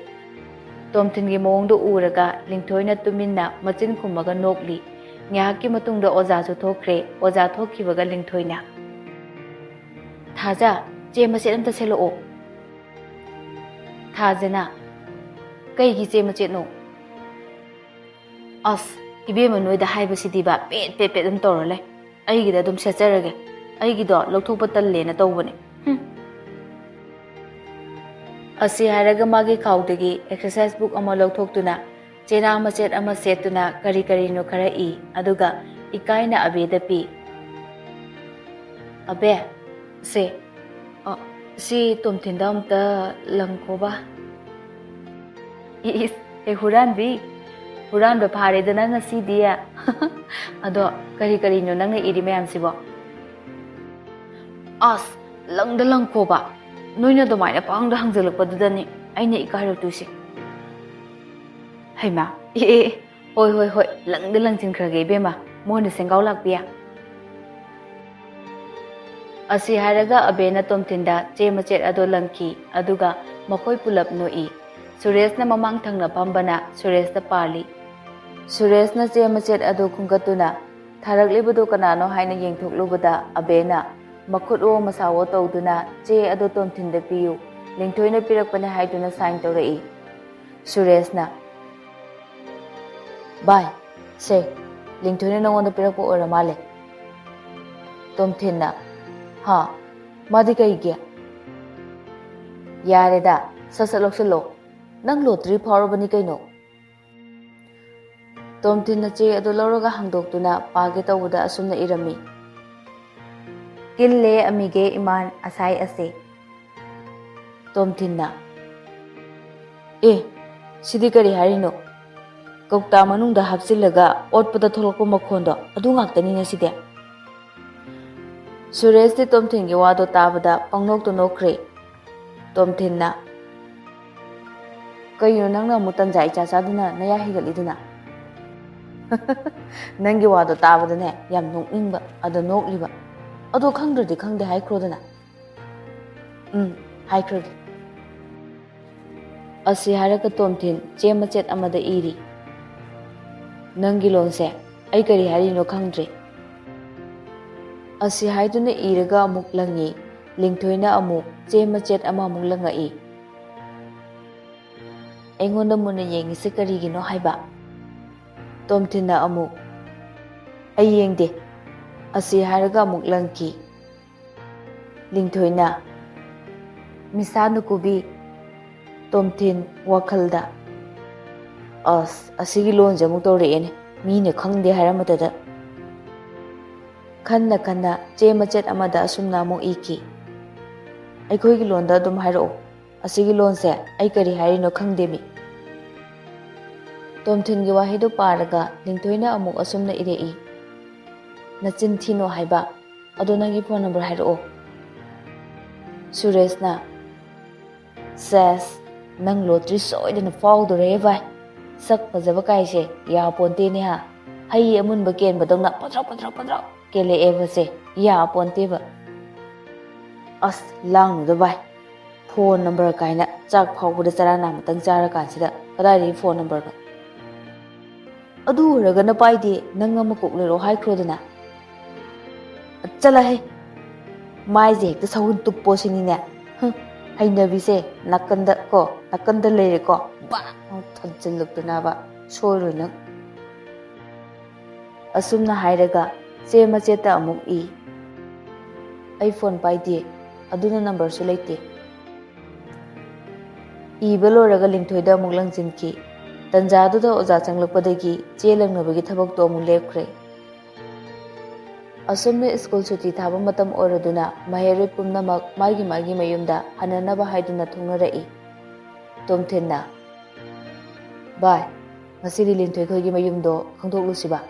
ꯇꯣꯝꯊꯤꯟꯒꯤ ꯃꯑꯣꯡꯗꯣ ꯎꯔꯒ ꯂꯤꯡꯊꯣꯏꯅ ꯇꯨꯃꯤꯟꯅ ꯃꯆꯤꯟ ꯈꯨꯝꯃꯒ ꯅꯣꯛꯂꯤ꯫ ꯉꯥꯏꯍꯥꯛꯀꯤ ꯃꯇꯨꯡꯗ ꯑꯣꯖꯥꯁꯨ ꯊꯣꯛꯈ꯭ꯔꯦ꯫ ꯑꯣꯖꯥ ꯊꯣꯛꯈꯤꯕꯒ ꯂꯤꯡꯊꯣꯏꯅ, "ꯊꯥꯖ, ꯆꯦ ꯃꯆꯦꯠ ꯑꯝꯇ ꯁꯦꯠꯂꯛꯑꯣ꯫" ꯊꯥꯖꯅ, "ꯀꯩꯒꯤ ꯆꯦ ꯃꯆꯦꯠꯅꯣ?" "ꯑꯁ, ꯏꯕꯦꯝꯃ ꯅꯣꯏꯗ ꯍꯥꯏꯕꯁꯤꯗꯤꯕ ꯄꯦꯠ ꯄꯦꯠ ꯄꯦꯠ ꯑꯗꯨꯝ ꯇꯧꯔ ꯂꯩ꯫ ꯑꯩꯒꯤꯗ ꯑꯗꯨꯝ ꯁꯦꯠꯆꯔꯒꯦ꯫ ꯑꯩꯒꯤꯗꯣ ꯂꯧꯊꯣꯛꯄ ꯇꯜꯂꯦꯅ ꯇꯧꯕꯅꯦ꯫ ꯍꯨꯝ꯫" ꯑꯁꯤ ꯍꯥꯏꯔꯒ ꯃꯥꯒꯤ ꯈꯥꯎꯗꯒꯤ exercise book ꯑꯃ ꯂꯧꯊꯣꯛꯇꯨꯅ ꯆꯦꯅꯥ ꯃꯆꯦꯠ ꯑꯃ ꯁꯦꯠꯇꯨꯅ ꯀꯔꯤ ꯀꯔꯤꯅꯣ ꯈꯔ ꯏ, ꯑꯗꯨꯒ ꯏꯀꯥꯏꯅ ꯑꯕꯦꯗ ꯄꯤ꯫ "ꯑꯕꯦ, ꯁꯦ, ꯑ, ꯁꯤ ꯇꯣꯝꯊꯤꯟꯗ ꯑꯝꯇ ꯂꯪꯈꯣꯕ꯫" "ꯏꯁ, ꯍꯦ ꯍꯨꯔꯥꯟꯕꯤ, ꯍꯨꯔꯥꯟꯕ ꯐꯥꯔꯦꯗꯅ ꯉꯁꯤꯗꯤ꯫ ꯑꯗꯣ ꯀꯔꯤ ꯀꯔꯤꯅꯣ ꯅꯪꯅ ꯏꯔꯤ ꯃꯌꯥꯝꯁꯤꯕꯣ?" "ꯑꯁ, ꯂꯪꯗ ꯂꯪꯈꯣꯕ꯫ ꯅꯣꯏꯅ ꯑꯗꯨꯃꯥꯏꯅ ꯄꯥꯡꯗ ꯍꯪꯖꯜꯂꯛꯄꯗꯨꯗꯅꯤ ꯑꯩꯅ ꯏꯀꯥꯏꯔꯛꯇꯣꯏꯁꯦ꯫" "ꯍꯩꯃꯥ, ꯑꯦ, ꯑꯦ, ꯑꯦ, ꯍꯣꯏ, ꯍꯣꯏ, ꯍꯣꯏ, ꯂꯪꯗ ꯂꯪꯁꯤꯟꯈ꯭ꯔꯒꯦ ꯏꯕꯦꯝꯃ, ꯃꯣꯏꯅ ꯁꯦꯡꯒꯥꯎ ꯂꯥꯛꯄꯤ꯫" ꯑꯁꯤ ꯍꯥꯏꯔꯒ ꯑꯕꯦꯅ ꯇꯣꯝꯊꯤꯟꯗ ꯆꯦ ꯃꯆꯦꯠ ꯑꯗꯣ ꯂꯪꯈꯤ, ꯑꯗꯨꯒ ꯃꯈꯣꯏ ꯄꯨꯂꯞ ꯅꯣꯛꯏ꯫ ꯁꯨꯔꯦꯁꯅ ꯃꯃꯥꯡ ꯊꯪꯅ ꯐꯝꯕꯅ ꯁꯨꯔꯦꯁꯇ ꯄꯥꯜꯂꯤ꯫ ꯁꯨꯔꯦꯁꯅ ꯆꯦ ꯃꯆꯦꯠ ꯑꯗꯨ ꯈꯨꯟꯒꯠꯇꯨꯅ ꯊꯥꯔꯛꯂꯤꯕꯗꯨ ꯀꯅꯥꯅꯣ ꯍꯥꯏꯅ ꯌꯦꯡꯊꯣꯛꯂꯨꯕꯗ ꯑꯕꯦꯅ ꯃꯈꯨꯠꯋꯣ ꯃꯁꯥꯋꯣ ꯇꯧꯗꯨꯅ ꯆꯦ ꯑꯗꯨ ꯇꯣꯝꯊꯤꯟꯗ ꯄꯤꯌꯨ, ꯂꯤꯡꯊꯣꯏꯅ ꯄꯤꯔꯛꯄꯅꯦ ꯍꯥꯏꯗꯨꯅ sign ꯇꯧꯔꯛꯏ꯫ ꯁꯨꯔꯦꯁꯅ, "ꯚꯥꯏ, ꯁꯦ, ꯂꯤꯡꯊꯣꯏꯅ ꯅꯉꯣꯟꯗ ꯄꯤꯔꯛꯄ ꯑꯣꯏꯔ ꯃꯥꯜꯂꯦ꯫" ꯇꯣꯝꯊꯤꯟꯅ, "ꯍꯥ? ꯃꯥꯗꯤ ꯀꯩꯒꯤ?" "ꯌꯥꯔꯦꯗ, ꯁꯠ ꯁꯠ ꯂꯧꯁꯤꯜꯂꯣ꯫ ꯅꯪ lottery ꯐꯥꯎꯔꯕꯅꯤ ꯀꯩꯅꯣ꯫" ꯇꯣꯝꯊꯤꯟꯅ ꯆꯦ ꯑꯗꯨ ꯂꯧꯔꯒ ꯍꯥꯡꯗꯣꯛꯇꯨꯅ ꯄꯥꯒꯦ ꯇꯧꯕꯗ ꯑꯁꯨꯝꯅ ꯏꯔꯝꯃꯤ, "ꯀꯤꯜꯂꯦ ꯑꯃꯤꯒꯦ ꯏꯃꯥꯟ ꯑꯁꯥꯏ ꯑꯁꯦ꯫" ꯇꯣꯝꯊꯤꯟꯅ, "ꯑꯦ, ꯁꯤꯗꯤ ꯀꯔꯤ ꯍꯥꯏꯔꯤꯅꯣ? ꯀꯧꯇꯥ ꯃꯅꯨꯡꯗ ꯍꯥꯞꯆꯤꯜꯂꯒ ꯑꯣꯠꯄꯗ ꯊꯣꯛꯂꯛꯄ ꯃꯈꯣꯟꯗꯣ ꯑꯗꯨ ꯉꯥꯛꯇꯅꯤꯅꯦ ꯁꯤꯗꯤ꯫" ꯁꯨꯔꯦꯁꯇꯤ ꯇꯣꯝꯊꯤꯟꯒꯤ ꯋꯥꯗꯣ ꯇꯥꯕꯗ ꯄꯪꯅꯣꯛꯇ ꯅꯣꯛꯈ꯭ꯔꯦ꯫ ꯇꯣꯝꯊꯤꯟꯅ, "ꯀꯩꯅꯣ ꯅꯪꯅ ꯑꯃꯨꯛ ꯇꯟꯖꯥ ꯏꯆꯥ ꯆꯥꯗꯅ ꯅꯌꯥ ꯍꯤꯒꯠꯂꯤꯗꯨꯅ?" "ꯅꯪꯒꯤ ꯋꯥꯗꯣ ꯇꯥꯕꯗꯅꯦ ꯌꯥꯝ ꯅꯣꯛꯅꯤꯡꯕ, ꯑꯗꯣ ꯅꯣꯛꯂꯤꯕ꯫" ꯑꯗꯣ ꯈꯪꯗ꯭ꯔꯗꯤ ꯈꯪꯗꯦ ꯍꯥꯏꯈ꯭ꯔꯣꯗꯅ꯫ ꯎꯝ, ꯍꯥꯏꯈ꯭ꯔꯒꯦ꯫ ꯑꯁꯤ ꯍꯥꯏꯔꯒ ꯇꯣꯝꯊꯤꯟ ꯆꯦ ꯃꯆꯦꯠ ꯑꯃꯗ ꯏꯔꯤ꯫ "ꯅꯪꯒꯤ ꯂꯣꯟꯁꯦ ꯑꯩ ꯀꯔꯤ ꯍꯥꯏꯔꯤꯅꯣ ꯈꯪꯗ꯭ꯔꯦ꯫" ꯑꯁꯤ ꯍꯥꯏꯗꯨꯅ ꯏꯔꯒ ꯑꯃꯨꯛ ꯂꯪꯉꯤ꯫ ꯂꯤꯡꯊꯣꯏꯅ ꯑꯃꯨꯛ ꯆꯦ ꯃꯆꯦꯠ ꯑꯃꯃꯨꯛ ꯂꯪꯉꯛꯏ꯫ ꯑꯩꯉꯣꯟꯗ ꯃꯨꯟꯅ ꯌꯦꯡꯉꯤꯁꯦ ꯀꯔꯤꯒꯤꯅꯣ ꯍꯥꯏꯕ꯫ ꯇꯣꯝꯊꯤꯟꯅ ꯑꯃꯨꯛ, "ꯑꯩ ꯌꯦꯡꯗꯦ꯫" ꯑꯁꯤ ꯍꯥꯏꯔꯒ ꯑꯃꯨꯛ ꯂꯪꯈꯤ꯫ ꯂꯤꯡꯊꯣꯏꯅ, "ꯃꯤꯁꯥ ꯅꯨꯀꯨꯕꯤ꯫" ꯇꯣꯝꯊꯤꯟ ꯋꯥꯈꯜꯗ, "ꯑꯁ, ꯑꯁꯤꯒꯤ ꯂꯣꯟꯁꯦ ꯑꯃꯨꯛ ꯇꯧꯔꯛꯑꯦꯅꯦ, ꯃꯤꯅ ꯈꯪꯗꯦ ꯍꯥꯏꯔꯝꯕꯗꯨꯗ꯫" ꯈꯟꯅ ꯈꯟꯅ ꯆꯦ ꯃꯆꯦꯠ ꯑꯃꯗ ꯑꯁꯨꯝꯅ ꯑꯃꯨꯛ ꯏꯈꯤ, "ꯑꯩꯈꯣꯏꯒꯤ ꯂꯣꯟꯗ ꯑꯗꯨꯝ ꯍꯥꯏꯔꯛꯑꯣ, ꯑꯁꯤꯒꯤ ꯂꯣꯟꯁꯦ ꯑꯩ ꯀꯔꯤ ꯍꯥꯏꯔꯤꯅꯣ ꯈꯪꯗꯦꯃꯤ꯫" ꯇꯣꯝꯊꯤꯟꯒꯤ ꯋꯥꯍꯩꯗꯨ ꯄꯥꯔꯒ ꯂꯤꯡꯊꯣꯏꯅ ꯑꯃꯨꯛ ꯑꯁꯨꯝꯅ ꯏꯔꯛꯏ, "ꯅꯆꯤꯟ ꯊꯤꯅꯣ ꯍꯥꯏꯕ, ꯑꯗꯣ ꯅꯪꯒꯤ ꯐꯣꯟ ꯅꯝꯕꯔ ꯍꯥꯏꯔꯛꯑꯣ꯫" ꯁꯨꯔꯦꯁꯅ, "ꯁꯦꯁ, ꯅꯪ ꯂꯣꯇ꯭ꯔꯤ ꯁꯣꯏꯗꯅ ꯐꯥꯎꯗꯣꯔꯦꯍꯦ ꯚꯥꯏ꯫ ꯁꯛ ꯐꯖꯕ ꯀꯥꯏꯁꯦ ꯌꯥꯄꯣꯟꯇꯦꯅꯦ ꯍꯥ꯫ ꯍꯩ ꯑꯃꯨꯟꯕ ꯀꯦꯟꯕꯗꯧꯅ ꯄꯗ꯭ꯔꯧ ꯄꯗ꯭ꯔꯧ ꯄꯗ꯭ꯔꯧ ꯀꯦꯜꯂꯛꯑꯦꯕꯁꯦ, ꯌꯥꯄꯣꯟꯇꯦꯕ꯫" "ꯑꯁ, ꯂꯥꯡꯅꯨꯗ ꯚꯥꯏ, ꯐꯣꯟ ꯅꯝꯕꯔ ꯀꯥꯏꯅ ꯆꯥꯛ ꯐꯥꯎꯕꯗ ꯆꯔꯥ ꯅꯥꯝꯃꯇꯪ ꯆꯥꯔꯀꯥꯟꯁꯤꯗ ꯀꯗꯥꯏꯗꯒꯤ ꯐꯣꯟ ꯅꯝꯕꯔꯅꯣ? ꯑꯗꯨ ꯑꯣꯏꯔꯒꯅ ꯄꯥꯏꯗꯦ, ꯅꯪ ꯑꯃ ꯀꯣꯛ ꯂꯩꯔꯣ ꯍꯥꯏꯈ꯭ꯔꯣꯗꯅ꯫" "ꯆꯠꯂꯍꯦ, ꯃꯥꯏꯁꯦ ꯍꯦꯛꯇ ꯁꯍꯨꯟ ꯇꯨꯞꯄꯣ ꯁꯤꯅꯤꯅꯦ꯫ ꯍꯨꯝ, ꯍꯩꯅꯕꯤꯁꯦ ꯅꯥꯀꯟꯗ ꯀꯣ, ꯅꯥꯀꯟꯗ ꯂꯩꯔꯦꯀꯣ, ꯕꯥꯛ ꯊꯥꯖꯤꯜꯂꯛꯇꯅꯕ ꯁꯣꯏꯔꯣꯏ ꯅꯪ꯫" ꯑꯁꯨꯝꯅ ꯍꯥꯏꯔꯒ ꯆꯦ ꯃꯆꯦꯠꯇ ꯑꯃꯨꯛ ꯏ꯫ "ꯑꯩ ꯐꯣꯟ ꯄꯥꯏꯗꯦ, ꯑꯗꯨꯅ ꯅꯝꯕꯔꯁꯨ ꯂꯩꯇꯦ꯫" ꯏꯕ ꯂꯣꯏꯔꯒ ꯂꯤꯡꯊꯣꯏꯗ ꯑꯃꯨꯛ ꯂꯪꯁꯤꯟꯈꯤ꯫ ꯇꯟꯖꯥꯗꯨꯗ ꯑꯣꯖꯥ ꯆꯪꯂꯛꯄꯗꯒꯤ ꯆꯦ ꯂꯪꯅꯕꯒꯤ ꯊꯕꯛꯇꯣ ꯑꯃꯨꯛ ꯂꯦꯞꯈ꯭ꯔꯦ꯫ ꯑꯁꯨꯝꯅ ꯁ꯭ꯀꯨꯜ ꯁꯨꯇꯤ ꯊꯥꯕ ꯃꯇꯝ ꯑꯣꯏꯔꯗꯨꯅ ꯃꯍꯩꯔꯣꯏ ꯄꯨꯝꯅꯃꯛ ꯃꯥꯒꯤ ꯃꯥꯒꯤ ꯃꯌꯨꯝꯗ ꯍꯟꯅꯅꯕ ꯍꯥꯏꯗꯨꯅ ꯊꯣꯡꯅꯔꯛꯏ꯫ ꯇꯣꯝꯊꯤꯟꯅ, "ꯚꯥꯏ, ꯉꯁꯤꯗꯤ ꯂꯤꯟꯊꯣꯏ ꯈꯣꯏꯒꯤ ꯃꯌꯨꯝꯗꯣ ꯈꯪꯗꯣꯛꯂꯨꯁꯤꯕ?"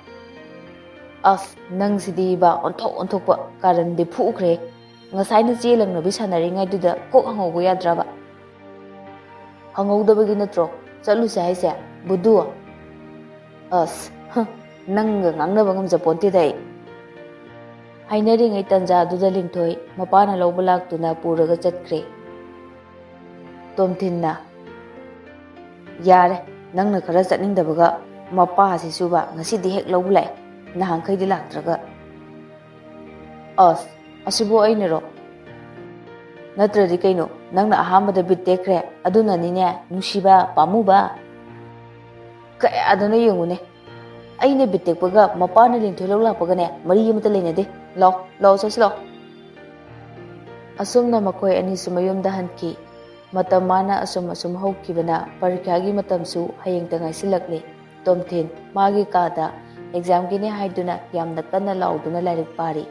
"ꯑꯁ, ꯅꯪꯁꯤꯗꯤꯕ ꯑꯣꯟꯊꯣꯛ ꯑꯣꯟꯊꯣꯛꯄ ꯀꯥꯔꯟꯗꯤ ꯐꯨꯈ꯭ꯔꯦ꯫ ꯉꯁꯥꯏꯅ ꯆꯦ ꯂꯪꯅꯕꯤ ꯁꯥꯟꯅꯔꯤꯉꯩꯗꯨꯗ ꯀꯣꯛ ꯍꯪꯍꯧꯕ ꯌꯥꯗ꯭ꯔꯕ?" "ꯍꯪꯍꯧꯗꯕꯒꯤ ꯅꯠꯇ꯭ꯔꯣ ꯆꯠꯂꯨꯁꯦ ꯍꯥꯏꯁꯦ, ꯕꯨꯗꯨ?" "ꯑꯁ, ꯍ, ꯅꯪꯒ ꯉꯥꯡꯅꯕ ꯉꯝꯖꯄꯣꯟꯇꯦꯗ ꯑꯩ꯫" ꯍꯥꯏꯅꯔꯤꯉꯩ ꯇꯟꯖꯥꯗꯨꯗ ꯂꯤꯟꯊꯣꯏ ꯃꯄꯥꯅ ꯂꯧꯕ ꯂꯥꯛꯇꯨꯅ ꯄꯨꯔꯒ ꯆꯠꯈ꯭ꯔꯦ꯫ ꯇꯣꯝꯊꯤꯟꯅ, "ꯌꯥꯔꯦ, ꯅꯪꯅ ꯈꯔ ꯆꯠꯅꯤꯡꯗꯕꯒ ꯃꯄꯥꯁꯤꯁꯨꯕ ꯉꯁꯤꯗꯤ ꯍꯦꯛ ꯂꯧꯕ ꯂꯥꯛꯑꯦ, ꯅꯍꯥꯟꯈꯩꯗꯤ ꯂꯥꯛꯇ꯭ꯔꯒ꯫ ꯑꯁ, ꯑꯁꯤꯕꯨ ꯑꯩꯅꯔꯣ? ꯅꯠꯇ꯭ꯔꯗꯤ ꯀꯩꯅꯣ, ꯅꯪꯅ ꯑꯍꯥꯟꯕꯗ ꯕꯤꯠ ꯇꯦꯛꯈ꯭ꯔꯦ, ꯑꯗꯨꯅꯅꯤꯅꯦ, ꯅꯨꯡꯁꯤꯕ, ꯄꯥꯝꯃꯨꯕ꯫ ꯀꯌꯥꯗꯅꯣ ꯌꯦꯡꯉꯨꯅꯦ, ꯑꯩꯅ ꯕꯤꯠ ꯇꯦꯛꯄꯒ ꯃꯄꯥꯅ ꯂꯤꯟꯊꯣꯏ ꯂꯧ ꯂꯥꯛꯄꯒꯅꯦ ꯃꯔꯤ ꯑꯃꯠꯇ ꯂꯩꯅꯗꯦ꯫ ꯂꯥꯛꯑꯣ, ꯂꯥꯛꯑꯣ, ꯆꯠꯁꯤ ꯂꯥꯛꯑꯣ꯫" ꯑꯁꯨꯝꯅ ꯃꯈꯣꯏ ꯑꯅꯤꯁꯨ ꯃꯌꯨꯝꯗ ꯍꯟꯈꯤ꯫ ꯃꯇꯝ ꯃꯥꯅ ꯑꯁꯨꯝ ꯑꯁꯨꯝ ꯍꯧꯈꯤꯕꯅ ꯄꯔꯤꯈ꯭ꯌꯥꯒꯤ ꯃꯇꯝꯁꯨ ꯍꯌꯦꯡꯇ ꯉꯥꯏꯁꯤꯜꯂꯛꯂꯦ꯫ ꯇꯣꯝꯊꯤꯟ ꯃꯥꯒꯤ ꯀꯥꯗ ꯑꯦꯛꯖꯥꯝꯒꯤꯅꯦ ꯍꯥꯏꯗꯨꯅ ꯌꯥꯝꯅ ꯀꯟꯅ ꯂꯥꯎꯗꯨꯅ ꯂꯥꯏꯔꯤꯛ ꯄꯥꯔꯤ꯫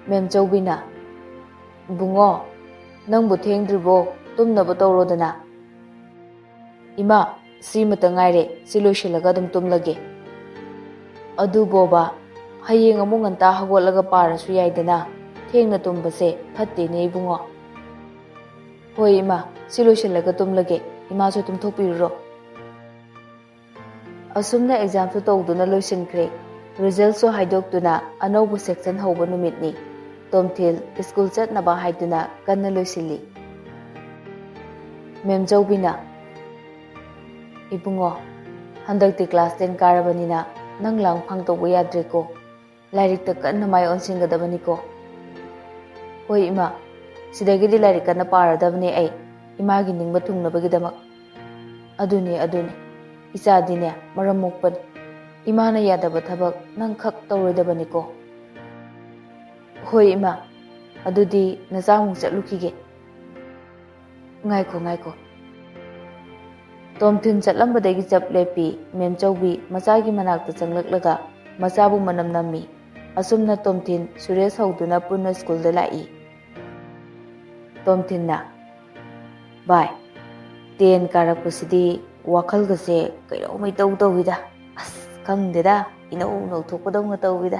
ꯃꯦꯝꯆꯧꯕꯤꯅ, "ꯏꯕꯨꯡꯉꯣ, ꯅꯪꯕꯨ ꯊꯦꯡꯗ꯭ꯔꯤꯕꯣ? ꯇꯨꯝꯅꯕ ꯇꯧꯔꯣꯗꯅ꯫" "ꯏꯃꯥ, ꯁꯤꯃꯇ ꯉꯥꯏꯔꯦ, ꯁꯤ ꯂꯣꯏꯁꯤꯜꯂꯒ ꯑꯗꯨꯝ ꯇꯨꯝꯂꯒꯦ꯫" "ꯑꯗꯨꯕꯣꯕ, ꯍꯌꯦꯡ ꯑꯃꯨꯛ ꯉꯟꯇꯥ ꯍꯧꯒꯠꯂꯒ ꯄꯥꯔꯁꯨ ꯌꯥꯏꯗꯅ꯫ ꯊꯦꯡꯅ ꯇꯨꯝꯕꯁꯦ ꯐꯠꯇꯦꯅꯦ ꯏꯕꯨꯡꯉꯣ꯫" "ꯍꯣꯏ ꯏꯃꯥ, ꯁꯤ ꯂꯣꯏꯁꯤꯜꯂꯒ ꯇꯨꯝꯂꯒꯦ꯫ ꯏꯃꯥꯁꯨ ꯇꯨꯝꯊꯣꯛꯄꯤꯔꯨꯔꯣ꯫" ꯑꯁꯨꯝꯅ ꯑꯦꯛꯖꯥꯝꯁꯨ ꯇꯧꯗꯨꯅ ꯂꯣꯏꯁꯤꯟꯈ꯭ꯔꯦ꯫ ꯔꯤꯖꯜꯁꯨ ꯍꯥꯏꯗꯣꯛꯇꯨꯅ ꯑꯅꯧꯕ ꯁꯦꯛꯁꯟ ꯍꯧꯕ ꯅꯨꯃꯤꯠꯅꯤ꯫ ꯇꯣꯝꯊꯤꯜ ꯁ꯭ꯀꯨꯜ ꯆꯠꯅꯕ ꯍꯥꯏꯗꯨꯅ ꯀꯟꯅ ꯂꯣꯏꯁꯤꯜꯂꯤ꯫ ꯃꯦꯝꯆꯧꯕꯤꯅ, "ꯏꯕꯨꯡꯉꯣ, ꯍꯟꯗꯛꯇꯤ ꯀ꯭ꯂꯥꯁ ꯇꯦꯟ ꯀꯥꯔꯕꯅꯤꯅ ꯅꯪ ꯂꯥꯡ ꯐꯥꯡ ꯇꯧꯕ ꯌꯥꯗ꯭ꯔꯦꯀꯣ꯫ ꯂꯥꯏꯔꯤꯛꯇ ꯀꯟꯅ ꯃꯥꯏ ꯑꯣꯟꯁꯤꯟꯒꯗꯕꯅꯤꯀꯣ꯫" "ꯍꯣꯏ ꯏꯃꯥ, ꯁꯤꯗꯒꯤꯗꯤ ꯂꯥꯏꯔꯤꯛ ꯀꯟꯅ ꯄꯥꯔꯗꯕꯅꯦ ꯑꯩ, ꯏꯃꯥꯒꯤ ꯅꯤꯡꯕ ꯊꯨꯡꯅꯕꯒꯤꯗꯃꯛ꯫" "ꯑꯗꯨꯅꯦ, ꯑꯗꯨꯅꯦ, ꯏꯆꯥꯗꯤꯅꯦ ꯃꯔꯝ ꯃꯣꯛꯄꯅꯤ꯫ ꯏꯃꯥꯅ ꯌꯥꯗꯕ ꯊꯕꯛ ꯅꯪ ꯈꯛ ꯇꯧꯔꯣꯏꯗꯕꯅꯤꯀꯣ꯫" "ꯍꯣꯏ ꯏꯃꯥ, ꯑꯗꯨꯗꯤ ꯅꯆꯥꯃꯨꯛ ꯆꯠꯂꯨꯈꯤꯒꯦ꯫" "ꯉꯥꯏꯈꯣ, ꯉꯥꯏꯈꯣ꯫" ꯇꯣꯝꯊꯤꯟ ꯆꯠꯂꯝꯕꯗꯒꯤ ꯆꯞ ꯂꯦꯞꯄꯤ꯫ ꯃꯦꯝꯆꯧꯕꯤ ꯃꯆꯥꯒꯤ ꯃꯅꯥꯛꯇ ꯆꯪꯂꯛꯂꯒ ꯃꯆꯥꯕꯨ ꯃꯅꯝ ꯅꯝꯃꯤ꯫ ꯑꯁꯨꯝꯅ ꯇꯣꯝꯊꯤꯟ ꯁꯨꯔꯦꯁ ꯍꯧꯗꯨꯅ ꯄꯨꯟꯅ ꯁ꯭ꯀꯨꯜꯗ ꯂꯥꯛꯏ꯫ ꯇꯣꯝꯊꯤꯟꯅ, "ꯚꯥꯏ, ꯇꯦꯟ ꯀꯥꯔꯛꯄꯁꯤꯗꯤ ꯋꯥꯈꯜꯒꯁꯦ ꯀꯩꯅꯣꯝ ꯏꯇꯧ ꯇꯧꯏꯗ꯫ ꯑꯁ, ꯈꯪꯗꯦꯗ, ꯏꯅꯧ ꯅꯧꯊꯣꯛꯄꯗꯧꯅ ꯇꯧꯏꯗ꯫"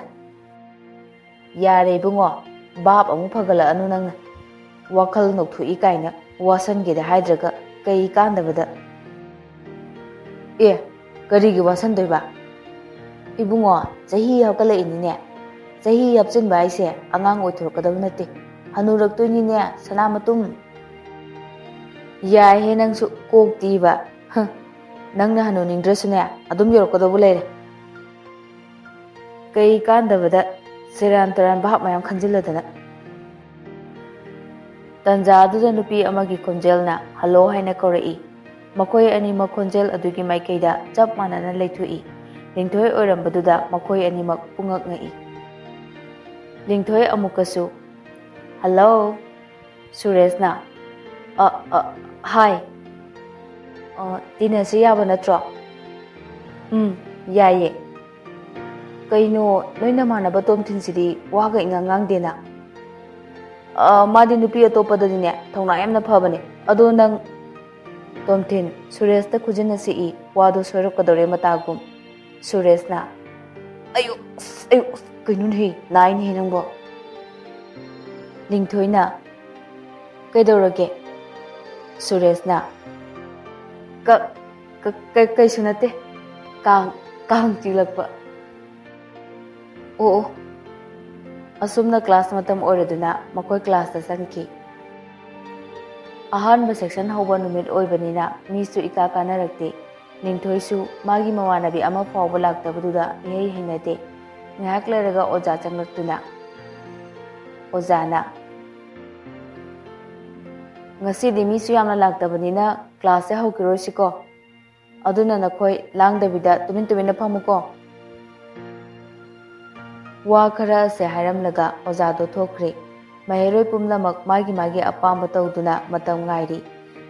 "ꯌꯥꯔꯦ ꯏꯕꯨꯡꯉꯣ, ꯚꯥꯞ ꯑꯃꯨꯛ ꯐꯒꯠꯂꯛꯑꯅꯨ ꯅꯪꯅ꯫ ꯋꯥꯈꯜ ꯅꯧꯊꯣꯛꯏ ꯀꯥꯏꯅ ꯋꯥꯁꯟꯒꯦꯗ ꯍꯥꯏꯗ꯭ꯔꯒ ꯀꯩ ꯀꯥꯟꯗꯕꯗ꯫" "ꯑꯦ, ꯀꯔꯤꯒꯤ ꯋꯥꯁꯟꯗꯣꯏꯕ? ꯏꯕꯨꯡꯉꯣ, ꯆꯍꯤ ꯍꯥꯞꯀꯠꯂꯛꯏꯅꯤꯅꯦ꯫ ꯆꯍꯤ ꯍꯥꯞꯆꯤꯟꯕ ꯍꯥꯏꯁꯦ ꯑꯉꯥꯡ ꯑꯣꯏꯊꯣꯔꯛꯀꯗꯕ ꯅꯠꯇꯦ, ꯍꯅꯨꯔꯛꯇꯣꯏꯅꯤꯅꯦ ꯁꯅꯥ ꯃꯇꯨꯝ꯫ ꯌꯥꯏꯍꯦ ꯅꯪꯁꯨ ꯀꯣꯛꯇꯤꯕ꯫ ꯍ, ꯅꯪꯅ ꯍꯅꯨꯅꯤꯡꯗ꯭ꯔꯁꯨꯅꯦ ꯑꯗꯨꯝ ꯌꯧꯔꯛꯀꯗꯧꯕ ꯂꯩꯔꯦ꯫ ꯀꯩ ꯀꯥꯟꯗꯕꯗ ꯁꯦꯔꯥꯟ ꯇꯨꯔꯥꯟ ꯚꯥꯞ ꯃꯌꯥꯝ ꯈꯟꯖꯤꯜꯂꯗꯅ꯫ ꯇꯟꯖꯥ ꯑꯗꯨꯗ ꯅꯨꯄꯤ ꯑꯃꯒꯤ ꯈꯣꯟꯖꯦꯜꯅ "ꯍꯜꯂꯣ" ꯍꯥꯏꯅ ꯀꯧꯔꯛꯏ꯫ ꯃꯈꯣꯏ ꯑꯅꯤꯃꯛ ꯈꯣꯟꯖꯦꯜ ꯑꯗꯨꯒꯤ ꯃꯥꯏꯀꯩꯗ ꯆꯞ ꯃꯥꯟꯅꯅ ꯂꯩꯊꯣꯛꯏ꯫ ꯂꯤꯡꯊꯣꯏ ꯑꯣꯏꯔꯝꯕꯗꯨꯗ ꯃꯈꯣꯏ ꯑꯅꯤꯃꯛ ꯄꯨꯡꯉꯛ ꯉꯛꯏ꯫ ꯂꯤꯡꯊꯣꯏ ꯑꯃꯨꯛꯀꯁꯨ "ꯍꯜꯂꯣ"꯫ ꯁꯨꯔꯦꯁꯅ "ꯑ, ꯑ, ꯍꯥꯏ꯫ ꯑ, ꯇꯤꯟꯅꯁꯤ ꯌꯥꯕ ꯅꯠꯇ꯭ꯔꯣ?" "ꯎꯝ, ꯌꯥꯏꯌꯦ꯫ ꯀꯩꯅꯣ, ꯅꯣꯏ ꯅꯃꯥꯟꯅꯕ ꯇꯣꯝꯊꯤꯟꯁꯤꯗꯤ ꯋꯥꯒ ꯏꯉꯥꯡ ꯉꯥꯡꯗꯦꯅ?" "ꯑ, ꯃꯥꯗꯤ ꯅꯨꯄꯤ ꯑꯇꯣꯞꯄꯗꯗꯤꯅꯦ ꯊꯧꯅꯥ ꯌꯥꯝꯅ ꯐꯕꯅꯦ꯫ ꯑꯗꯣ ꯅꯪ?" ꯇꯣꯝꯊꯤꯟ ꯁꯨꯔꯦꯁꯇ ꯈꯨꯖꯤꯟꯅ ꯁꯤꯛꯏ, ꯋꯥꯗꯣ ꯁꯣꯏꯔꯛꯀꯗꯧꯔꯦ ꯃꯇꯥꯒꯨꯝ꯫ ꯁꯨꯔꯦꯁꯅ "ꯑꯌꯨ, ꯑꯁ, ꯑꯌꯨ, ꯑꯁ, ꯀꯩꯅꯣꯅꯦꯍꯦ, ꯅꯥꯏꯅꯦꯍꯦ ꯅꯪꯕꯣ?" ꯂꯤꯡꯊꯣꯏꯅ "ꯀꯩꯗꯧꯔꯒꯦ?" ꯁꯨꯔꯦꯁꯅ "ꯀ-, ꯀ-, ꯀ-, ꯀꯩꯁꯨ ꯅꯠꯇꯦ, ꯀꯥꯡ, ꯀꯥꯡ ꯆꯤꯛꯂꯛꯄ"꯫ ꯑꯣ, ꯑꯣ꯫ ꯑꯁꯨꯝꯅ ꯀ꯭ꯂꯥꯁ ꯃꯇꯝ ꯑꯣꯏꯔꯗꯨꯅ ꯃꯈꯣꯏ ꯀ꯭ꯂꯥꯁꯇ ꯆꯪꯈꯤ꯫ ꯑꯍꯥꯟꯕ ꯁꯦꯛꯁꯟ ꯍꯧꯕ ꯅꯨꯃꯤꯠ ꯑꯣꯏꯕꯅꯤꯅ ꯃꯤꯁꯨ ꯏꯀꯥ ꯀꯥꯅꯔꯛꯇꯦ꯫ ꯂꯤꯡꯊꯣꯏꯁꯨ ꯃꯥꯒꯤ ꯃꯃꯥꯟꯅꯕꯤ ꯑꯃ ꯐꯥꯎꯕ ꯂꯥꯛꯇꯕꯗꯨꯗ ꯏꯍꯩ ꯍꯩꯅꯗꯦ꯫ ꯉꯥꯏꯍꯥꯛ ꯂꯩꯔꯒ ꯑꯣꯖꯥ ꯆꯪꯂꯛꯇꯨꯅ, ꯑꯣꯖꯥꯅ, "ꯉꯁꯤꯗꯤ ꯃꯤꯁꯨ ꯌꯥꯝꯅ ꯂꯥꯛꯇꯕꯅꯤꯅ ꯀ꯭ꯂꯥꯁꯁꯦ ꯍꯧꯈꯤꯔꯣꯏꯁꯤꯀꯣ꯫ ꯑꯗꯨꯅ ꯅꯈꯣꯏ ꯂꯥꯡꯗꯕꯤꯗ ꯇꯨꯃꯤꯟ ꯇꯨꯃꯤꯟꯅ ꯐꯝꯃꯨꯀꯣ"꯫ ꯋꯥ ꯈꯔ ꯑꯁꯦ ꯍꯥꯏꯔꯝꯂꯒ ꯑꯣꯖꯥꯗꯣ ꯊꯣꯛꯈ꯭ꯔꯦ꯫ ꯃꯍꯩꯔꯣꯏ ꯄꯨꯝꯅꯃꯛ ꯃꯥꯒꯤ ꯃꯥꯒꯤ ꯑꯄꯥꯝꯕ ꯇꯧꯗꯨꯅ ꯃꯇꯝ ꯉꯥꯏꯔꯤ꯫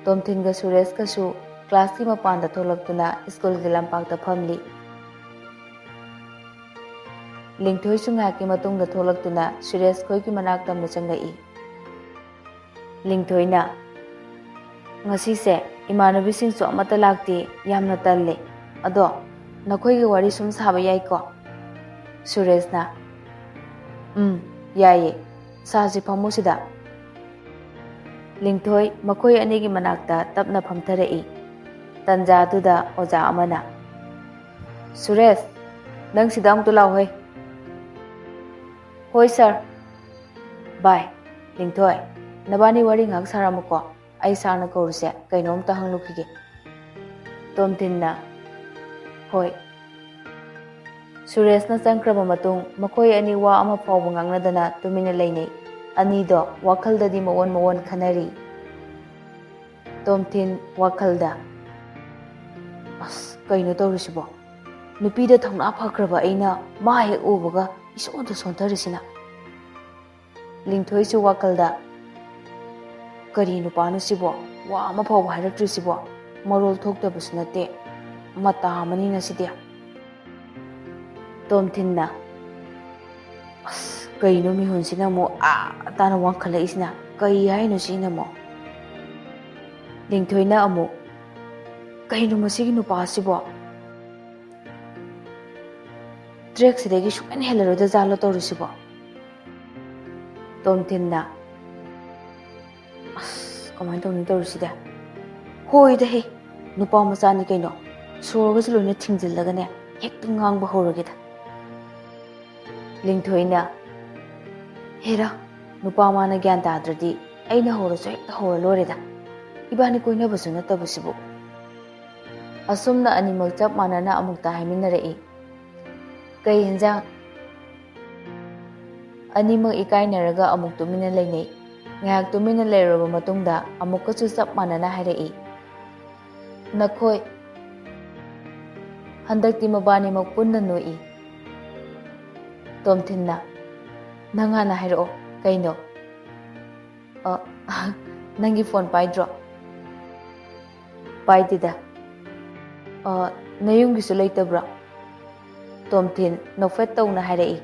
ꯇꯣꯝꯊꯤꯟꯒ ꯁꯨꯔꯦꯁꯀꯁꯨ ꯀ꯭ꯂꯥꯁꯀꯤ ꯃꯄꯥꯟꯗ ꯊꯣꯛꯂꯛꯇꯨꯅ ꯁ꯭ꯀꯨꯜꯒꯤ ꯂꯝꯄꯥꯛꯇ ꯐꯝꯂꯤ꯫ ꯂꯤꯡꯊꯣꯏꯁꯨ ꯉꯥꯏꯍꯥꯛꯀꯤ ꯃꯇꯨꯡꯗ ꯊꯣꯛꯂꯛꯇꯨꯅ ꯁꯨꯔꯦꯁ ꯈꯣꯏꯒꯤ ꯃꯅꯥꯛ ꯇꯝꯅ ꯆꯪꯂꯛꯏ꯫ ꯂꯤꯡꯊꯣꯏꯅ, "ꯉꯁꯤꯁꯦ ꯏꯃꯥꯟꯅꯕꯤꯁꯤꯡꯁꯨ ꯑꯃꯠꯇ ꯂꯥꯛꯇꯦ, ꯌꯥꯝꯅ ꯇꯜꯂꯦ꯫ ꯑꯗꯣ ꯅꯈꯣꯏꯒꯤ ꯋꯥꯔꯤ ꯁꯨꯝ ꯁꯥꯕ ꯌꯥꯏꯀꯣ?" ꯁꯨꯔꯦꯁꯅ, "ꯎꯝ, ꯌꯥꯏꯌꯦ, ꯁꯥꯁꯤ, ꯐꯝꯃꯨ ꯁꯤꯗ"꯫ ꯂꯤꯡꯊꯣꯏ ꯃꯈꯣꯏ ꯑꯅꯤꯒꯤ ꯃꯅꯥꯛꯇ ꯇꯞꯅ ꯐꯝꯊꯔꯛꯏ꯫ ꯇꯟꯖꯥꯗꯨꯗ ꯑꯣꯖꯥ ꯑꯃꯅ, "ꯁꯨꯔꯦꯁ, ꯅꯪ ꯁꯤꯗ ꯑꯃꯨꯛꯇ ꯂꯥꯎꯍꯦ"꯫ ꯍꯣꯏ ꯁꯥꯔ꯫ ꯕꯥꯏ, ꯂꯤꯡꯊꯣꯏ, ꯅꯕꯥꯅꯤ ꯋꯥꯔꯤ ꯉꯥꯏꯍꯥꯛ ꯁꯥꯔꯝꯃꯨꯀꯣ꯫ ꯑꯩ ꯁꯥꯔꯅ ꯀꯧꯔꯤꯁꯦ ꯀꯩꯅꯣꯝꯇ ꯍꯪꯂꯨꯈꯤꯒꯦ꯫ ꯇꯣꯝꯊꯤꯟꯅ, ꯍꯣꯏ꯫ ꯁꯨꯔꯦꯁꯅ ꯆꯪꯈ꯭ꯔꯕ ꯃꯇꯨꯡ ꯃꯈꯣꯏ ꯑꯅꯤ ꯋꯥ ꯑꯃ ꯐꯥꯎꯕ ꯉꯥꯡꯅꯗꯅ ꯇꯨꯃꯤꯟꯅ ꯂꯩꯅꯩ꯫ ꯑꯅꯤꯗꯣ ꯋꯥꯈꯜꯗꯗꯤ ꯃꯑꯣꯟ ꯃꯑꯣꯟ ꯈꯟꯅꯔꯤ꯫ ꯇꯣꯝꯊꯤꯟ ꯋꯥꯈꯜꯗ, "ꯑꯁ, ꯀꯩꯅꯣ ꯇꯧꯔꯤꯁꯤꯕꯣ? ꯅꯨꯄꯤꯗ ꯊꯧꯅꯥ ꯐꯈ꯭ꯔꯕ ꯑꯩꯅ ꯃꯥ ꯍꯦꯛ ꯎꯕꯒ ꯏꯁꯣꯟꯗ ꯁꯣꯟꯊꯔꯤꯁꯤꯅ?" ꯂꯤꯡꯊꯣꯏꯁꯨ ꯋꯥꯈꯜꯗ, "ꯀꯔꯤ ꯅꯨꯄꯥꯅꯣ ꯁꯤꯕꯣ? ꯋꯥ ꯑꯃ ꯐꯥꯎꯕ ꯍꯥꯏꯔꯛꯇ꯭ꯔꯤꯁꯤꯕꯣ? ꯃꯔꯣꯜ ꯊꯣꯛꯇꯕꯁꯨ ꯅꯠꯇꯦ꯫ ꯃꯇꯥ ꯑꯃꯅꯤꯅ ꯁꯤꯗꯤ꯫" ꯇꯣꯝꯊꯤꯟꯅ, "ꯑꯁ, ꯀꯩꯅꯣ ꯃꯤꯍꯨꯟꯁꯤꯅ ꯑꯃꯨꯛ ꯑꯥ ꯇꯥꯅ ꯋꯥꯡꯈꯠꯂꯛꯏꯁꯤꯅ? ꯀꯩ ꯍꯥꯏꯅꯣ ꯁꯤꯅ ꯑꯃꯨꯛ?" ꯂꯤꯡꯊꯣꯏꯅ ꯑꯃꯨꯛ, "ꯀꯩꯅꯣ ꯃꯁꯤꯒꯤ ꯅꯨꯄꯥꯁꯤꯕꯣ? ꯇ꯭ꯔꯦꯛꯁꯤꯗꯒꯤ ꯁꯨꯡꯍꯦꯟ ꯍꯦꯜꯂꯔꯣꯏꯗ ꯖꯥꯠꯂꯣ ꯇꯧꯔꯤꯁꯤꯕꯣ?" ꯇꯣꯝꯊꯤꯟꯅ, "ꯑꯁ, ꯀꯃꯥꯏꯅ ꯇꯧꯅꯤ ꯇꯧꯔꯤꯁꯤꯗꯤ? ꯍꯣꯏꯗ ꯍꯦ, ꯅꯨꯄꯥ ꯃꯆꯥꯅꯤ ꯀꯩꯅꯣ꯫ ꯁꯣꯔꯒꯁꯦ ꯂꯣꯏꯅ ꯊꯤꯡꯖꯤꯜꯂꯒꯅꯦ, ꯍꯦꯛꯇ ꯉꯥꯡꯕ ꯍꯧꯔꯒꯦꯗ꯫" ꯂꯤꯡꯊꯣꯏꯅ, "ꯍꯦꯔꯥ, ꯅꯨꯄꯥ ꯃꯥꯅ ꯒ꯭ꯌꯥꯟ ꯇꯥꯗ꯭ꯔꯗꯤ ꯑꯩꯅ ꯍꯧꯔꯁꯨ ꯍꯦꯛꯇ ꯍꯧꯔ ꯂꯣꯏꯔꯦꯗ꯫ ꯏꯕꯥꯅꯤ ꯀꯣꯏꯅꯕꯁꯨ ꯅꯠꯇꯕꯁꯤꯕꯨ꯫" ꯑꯁꯨꯝꯅ ꯑꯅꯤꯃꯛ ꯆꯞ ꯃꯥꯟꯅꯅ ꯑꯃꯨꯛꯇ ꯍꯥꯏꯃꯤꯟꯅꯔꯛꯏ꯫ "ꯀꯩ ꯍꯦꯟꯖꯥꯡ?" ꯑꯅꯤꯃꯛ ꯏꯀꯥꯏꯅꯔꯒ ꯑꯃꯨꯛ ꯇꯨꯃꯤꯟꯅ ꯂꯩꯅꯩ꯫ ꯉꯥꯏꯍꯥꯛ ꯇꯨꯃꯤꯟꯅ ꯂꯩꯔꯕ ꯃꯇꯨꯡꯗ ꯑꯃꯨꯛꯀꯁꯨ ꯆꯞ ꯃꯥꯟꯅꯅ ꯍꯥꯏꯔꯛꯏ, "ꯅꯈꯣꯏ꯫" ꯍꯟꯗꯛꯇꯤ ꯃꯕꯥꯅꯤꯃꯛ ꯄꯨꯟꯅ ꯅꯣꯛꯏ꯫ ꯇꯣꯝꯊꯤꯟꯅ, "ꯅꯪ ꯍꯥꯟꯅ ꯍꯥꯏꯔꯛꯑꯣ, ꯀꯩꯅꯣ?" "ꯑ, ꯅꯪꯒꯤ ꯐꯣꯟ ꯄꯥꯏꯗ꯭ꯔꯣ?" "ꯄꯥꯏꯗꯦꯗ꯫" "ꯑ, ꯅꯌꯨꯝꯒꯤꯁꯨ ꯂꯩꯇꯕ꯭ꯔꯣ?" ꯇꯣꯝꯊꯤꯟ ꯅꯣꯛꯐꯦꯠ ꯇꯧꯅ ꯍꯥꯏꯔꯛꯏ꯫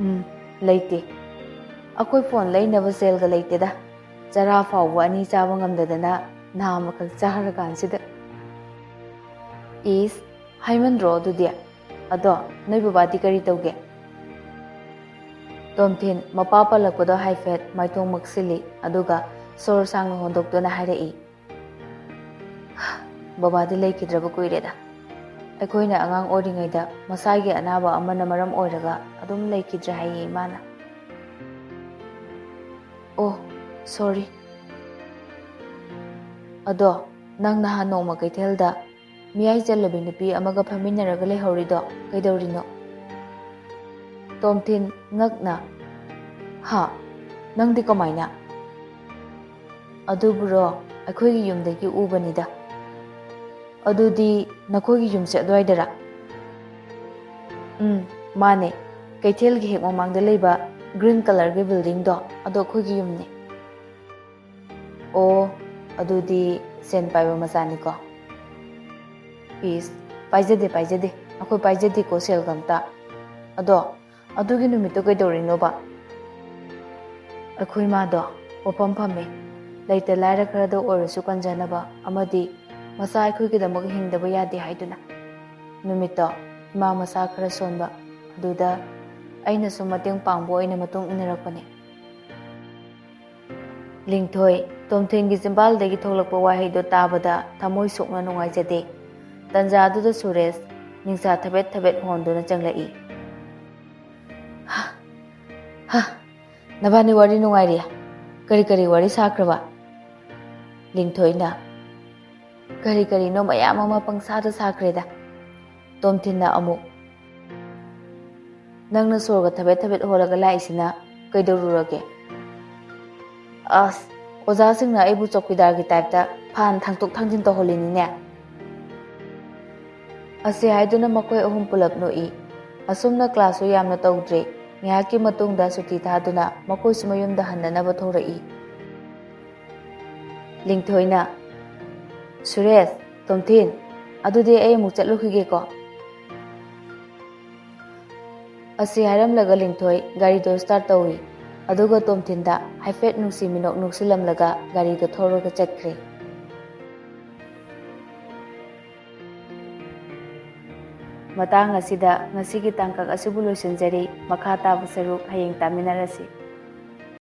"ꯎꯝ, ꯂꯩꯇꯦ꯫ ꯑꯩꯈꯣꯏ ꯐꯣꯟ ꯂꯩꯅꯕ ꯁꯦꯜꯒ ꯂꯩꯇꯦꯗ꯫ ꯆꯔꯥ ꯐꯥꯎꯕ ꯑꯅꯤ ꯆꯥꯕ ꯉꯝꯗꯗꯅ ꯅꯥꯝꯃꯈꯛ ꯆꯥꯔꯀꯥꯟꯁꯤꯗ꯫" "ꯏꯁ, ꯍꯥꯏꯃꯟꯗ꯭ꯔꯣ ꯑꯗꯨꯗꯤ? ꯑꯗꯣ ꯅꯣꯏ ꯕꯕꯥꯗꯤ ꯀꯔꯤ ꯇꯧꯒꯦ?" ꯇꯣꯝꯊꯤꯟ ꯃꯄꯥ ꯄꯜꯂꯛꯄꯗꯣ ꯍꯥꯏꯐꯦꯠ ꯃꯥꯏꯊꯣꯡ ꯃꯛꯁꯤꯜꯂꯤ, ꯑꯗꯨꯒ ꯁꯣꯔ ꯁꯥꯡꯅ ꯍꯣꯟꯗꯣꯛꯇꯨꯅ ꯍꯥꯏꯔꯛꯏ, "ꯕꯕꯥꯗꯤ ꯂꯩꯈꯤꯗ꯭ꯔꯕ ꯀꯨꯏꯔꯦꯗ꯫ ꯑꯩꯈꯣꯏꯅ ꯑꯉꯥꯡ ꯑꯣꯏꯔꯤꯉꯩꯗ ꯃꯁꯥꯒꯤ ꯑꯅꯥꯕ ꯑꯃꯅ ꯃꯔꯝ ꯑꯣꯏꯔꯒ ꯑꯗꯨꯝ ꯂꯩꯈꯤꯗ꯭ꯔꯦ ꯍꯥꯏꯌꯦ ꯏꯃꯥꯅ꯫ ꯑꯣ, ꯁꯣꯔꯤ꯫ ꯑꯗꯣ, ꯅꯪ ꯅꯍꯥꯟ ꯅꯣꯡꯃ ꯀꯩꯊꯦꯜꯗ ꯃꯤꯌꯥꯏ ꯆꯜꯂꯕꯤ ꯅꯨꯄꯤ ꯑꯃꯒ ꯐꯝꯃꯤꯟꯅꯔꯒ ꯂꯩꯍꯧꯔꯤꯗꯣ ꯀꯩꯗꯧꯔꯤꯅꯣ? ꯇꯣꯝꯊꯤꯟ, ꯉꯛꯅ, ꯍꯥ? ꯅꯪꯗꯤ ꯀꯃꯥꯏꯅ? ꯑꯗꯨꯕꯨꯔꯣ, ꯑꯩꯈꯣꯏꯒꯤ ꯌꯨꯝꯗꯒꯤ ꯎꯕꯅꯤꯗ꯫ ꯑꯗꯨꯗꯤ ꯅꯈꯣꯏꯒꯤ ꯌꯨꯝꯁꯦ ꯑꯗꯨꯋꯥꯏꯗꯔꯥ? ꯎꯝ, ꯃꯥꯅꯦ꯫ ꯀꯩꯊꯦꯜꯒꯤ ꯍꯦꯛ ꯃꯃꯥꯡꯗ ꯂꯩꯕ green colourꯒꯤ buildingꯗꯣ, ꯑꯗꯣ ꯑꯩꯈꯣꯏꯒꯤ ꯌꯨꯝꯅꯦ꯫ ꯑꯣ, ꯑꯗꯨꯗꯤ ꯁꯦꯟ ꯄꯥꯏꯕ ꯃꯆꯥꯅꯤꯀꯣ꯫ ꯏꯁ, ꯄꯥꯏꯖꯗꯦ, ꯄꯥꯏꯖꯗꯦ꯫ ꯑꯩꯈꯣꯏ ꯄꯥꯏꯖꯗꯦꯀꯣ ꯁꯦꯜꯒ ꯑꯝꯇ꯫ ꯑꯗꯣ, ꯑꯗꯨꯒꯤ ꯅꯨꯃꯤꯠꯇꯣ ꯀꯩꯗꯧꯔꯤꯅꯣꯕ? ꯑꯩꯈꯣꯏ ꯃꯥꯗꯣ ꯄꯣꯠꯐꯝ ꯐꯝꯃꯦ꯫ ꯂꯩꯇ ꯂꯥꯏꯔ ꯈꯔꯗ ꯑꯣꯏꯔꯁꯨ ꯀꯟꯖꯅꯕ ꯑꯃꯗꯤ ꯃꯆꯥ ꯑꯩꯈꯣꯏꯒꯤꯗꯃꯛ ꯍꯤꯡꯗꯕ ꯌꯥꯗꯦ ꯍꯥꯏꯗꯨꯅ꯫ ꯅꯨꯃꯤꯠꯇꯣ ꯏꯃꯥ ꯃꯁꯥ ꯈꯔ ꯁꯣꯟꯕ, ꯑꯗꯨꯗ ꯑꯩꯅꯁꯨ ꯃꯇꯦꯡ ꯄꯥꯡꯕ ꯑꯣꯏꯅ ꯃꯇꯨꯡ ꯏꯟꯅꯔꯛꯄꯅꯦ꯫ ꯂꯤꯡꯊꯣꯏ, ꯇꯣꯝꯊꯤꯟꯒꯤ ꯆꯤꯝꯕꯥꯜꯗꯒꯤ ꯊꯣꯛꯂꯛꯄ ꯋꯥꯍꯩꯗꯨ ꯇꯥꯕꯗ ꯊꯃꯣꯏ ꯁꯣꯛꯅ ꯅꯨꯡꯉꯥꯏꯖꯗꯦ꯫ ꯇꯟꯖꯥꯗꯨꯗ ꯁꯨꯔꯦꯁ ꯅꯤꯡꯁꯥ ꯊꯕꯦꯠ ꯊꯕꯦꯠ ꯍꯣꯟꯗꯨꯅ ꯆꯪꯂꯛꯏ꯫ ꯍꯥ, ꯍꯥ, ꯅꯕꯥꯅꯤ ꯋꯥꯔꯤ ꯅꯨꯡꯉꯥꯏꯔꯤ? ꯀꯔꯤ ꯀꯔꯤ ꯋꯥꯔꯤ ꯁꯥꯈ꯭ꯔꯕ? ꯂꯤꯡꯊꯣꯏꯅ, ꯀꯔꯤ ꯀꯔꯤꯅꯣ ꯃꯌꯥꯝ ꯑꯃ ꯄꯪꯁꯥꯗ ꯁꯥꯈ꯭ꯔꯦꯗ꯫ ꯇꯣꯝꯊꯤꯟꯅ ꯑꯃꯨꯛ, ꯅꯪꯅ ꯁꯣꯔꯒ ꯊꯕꯦꯠ ꯊꯕꯦꯠ ꯍꯣꯜꯂꯒ ꯂꯥꯛꯏꯁꯤꯅ ꯀꯩꯗꯧꯔꯨꯔꯒꯦ? ꯑꯁ, ꯑꯣꯖꯥꯁꯤꯡꯅ ꯑꯩꯕꯨ ꯆꯧꯀꯤꯗꯥꯔꯒꯤ typeꯇ ꯐꯥꯟ ꯊꯥꯡꯇꯣꯛ ꯊꯥꯡꯖꯤꯟ ꯇꯧꯍꯜꯂꯤꯅꯤꯅꯦ꯫ ꯑꯁꯤ ꯍꯥꯏꯗꯨꯅ ꯃꯈꯣꯏ ꯑꯍꯨꯝ ꯄꯨꯂꯞ ꯅꯣꯛꯏ꯫ ꯑꯁꯨꯝꯅ classꯁꯨ ꯌꯥꯝꯅ ꯇꯧꯗ꯭ꯔꯦ꯫ ꯉꯥꯏꯍꯥꯛꯀꯤ ꯃꯇꯨꯡꯗ ꯁꯨꯇꯤ ꯊꯥꯗꯨꯅ ꯃꯈꯣꯏꯁꯨ ꯃꯌꯨꯝꯗ ꯍꯟꯅꯅꯕ ꯊꯧꯔꯛꯏ꯫ ꯂꯤꯡꯊꯣꯏꯅ, ꯁꯨꯔꯦꯁ, ꯇꯣꯝꯊꯤꯟ, ꯑꯗꯨꯗꯤ ꯑꯩ ꯑꯃꯨꯛ ꯆꯠꯂꯨꯈꯤꯒꯦꯀꯣ꯫ ꯑꯁꯤ ꯍꯥꯏꯔꯝꯂꯒ ꯂꯤꯡꯊꯣꯏ ꯒꯥꯔꯤꯗꯣ start ꯇꯧꯏ꯫ ꯑꯗꯨꯒ ꯇꯣꯝꯊꯤꯟꯗ ꯍꯥꯏꯐꯦꯠ ꯅꯨꯡꯁꯤ ꯃꯤꯅꯣꯛ ꯅꯣꯛꯁꯤꯜꯂꯝꯂꯒ ꯒꯥꯔꯤꯗꯣ ꯊꯧꯔꯒ ꯆꯠꯈ꯭ꯔꯦ꯫ ꯃꯇꯥꯡ ꯑꯁꯤꯗ ꯉꯁꯤꯒꯤ ꯇꯥꯡꯀꯛ ꯑꯁꯤꯕꯨ ꯂꯣꯏꯁꯤꯟꯖꯔꯤ꯫ ꯃꯈꯥ ꯇꯥꯕ ꯁꯔꯨꯛ ꯍꯌꯦꯡ ꯇꯥꯃꯤꯟꯅꯔꯁꯤ꯫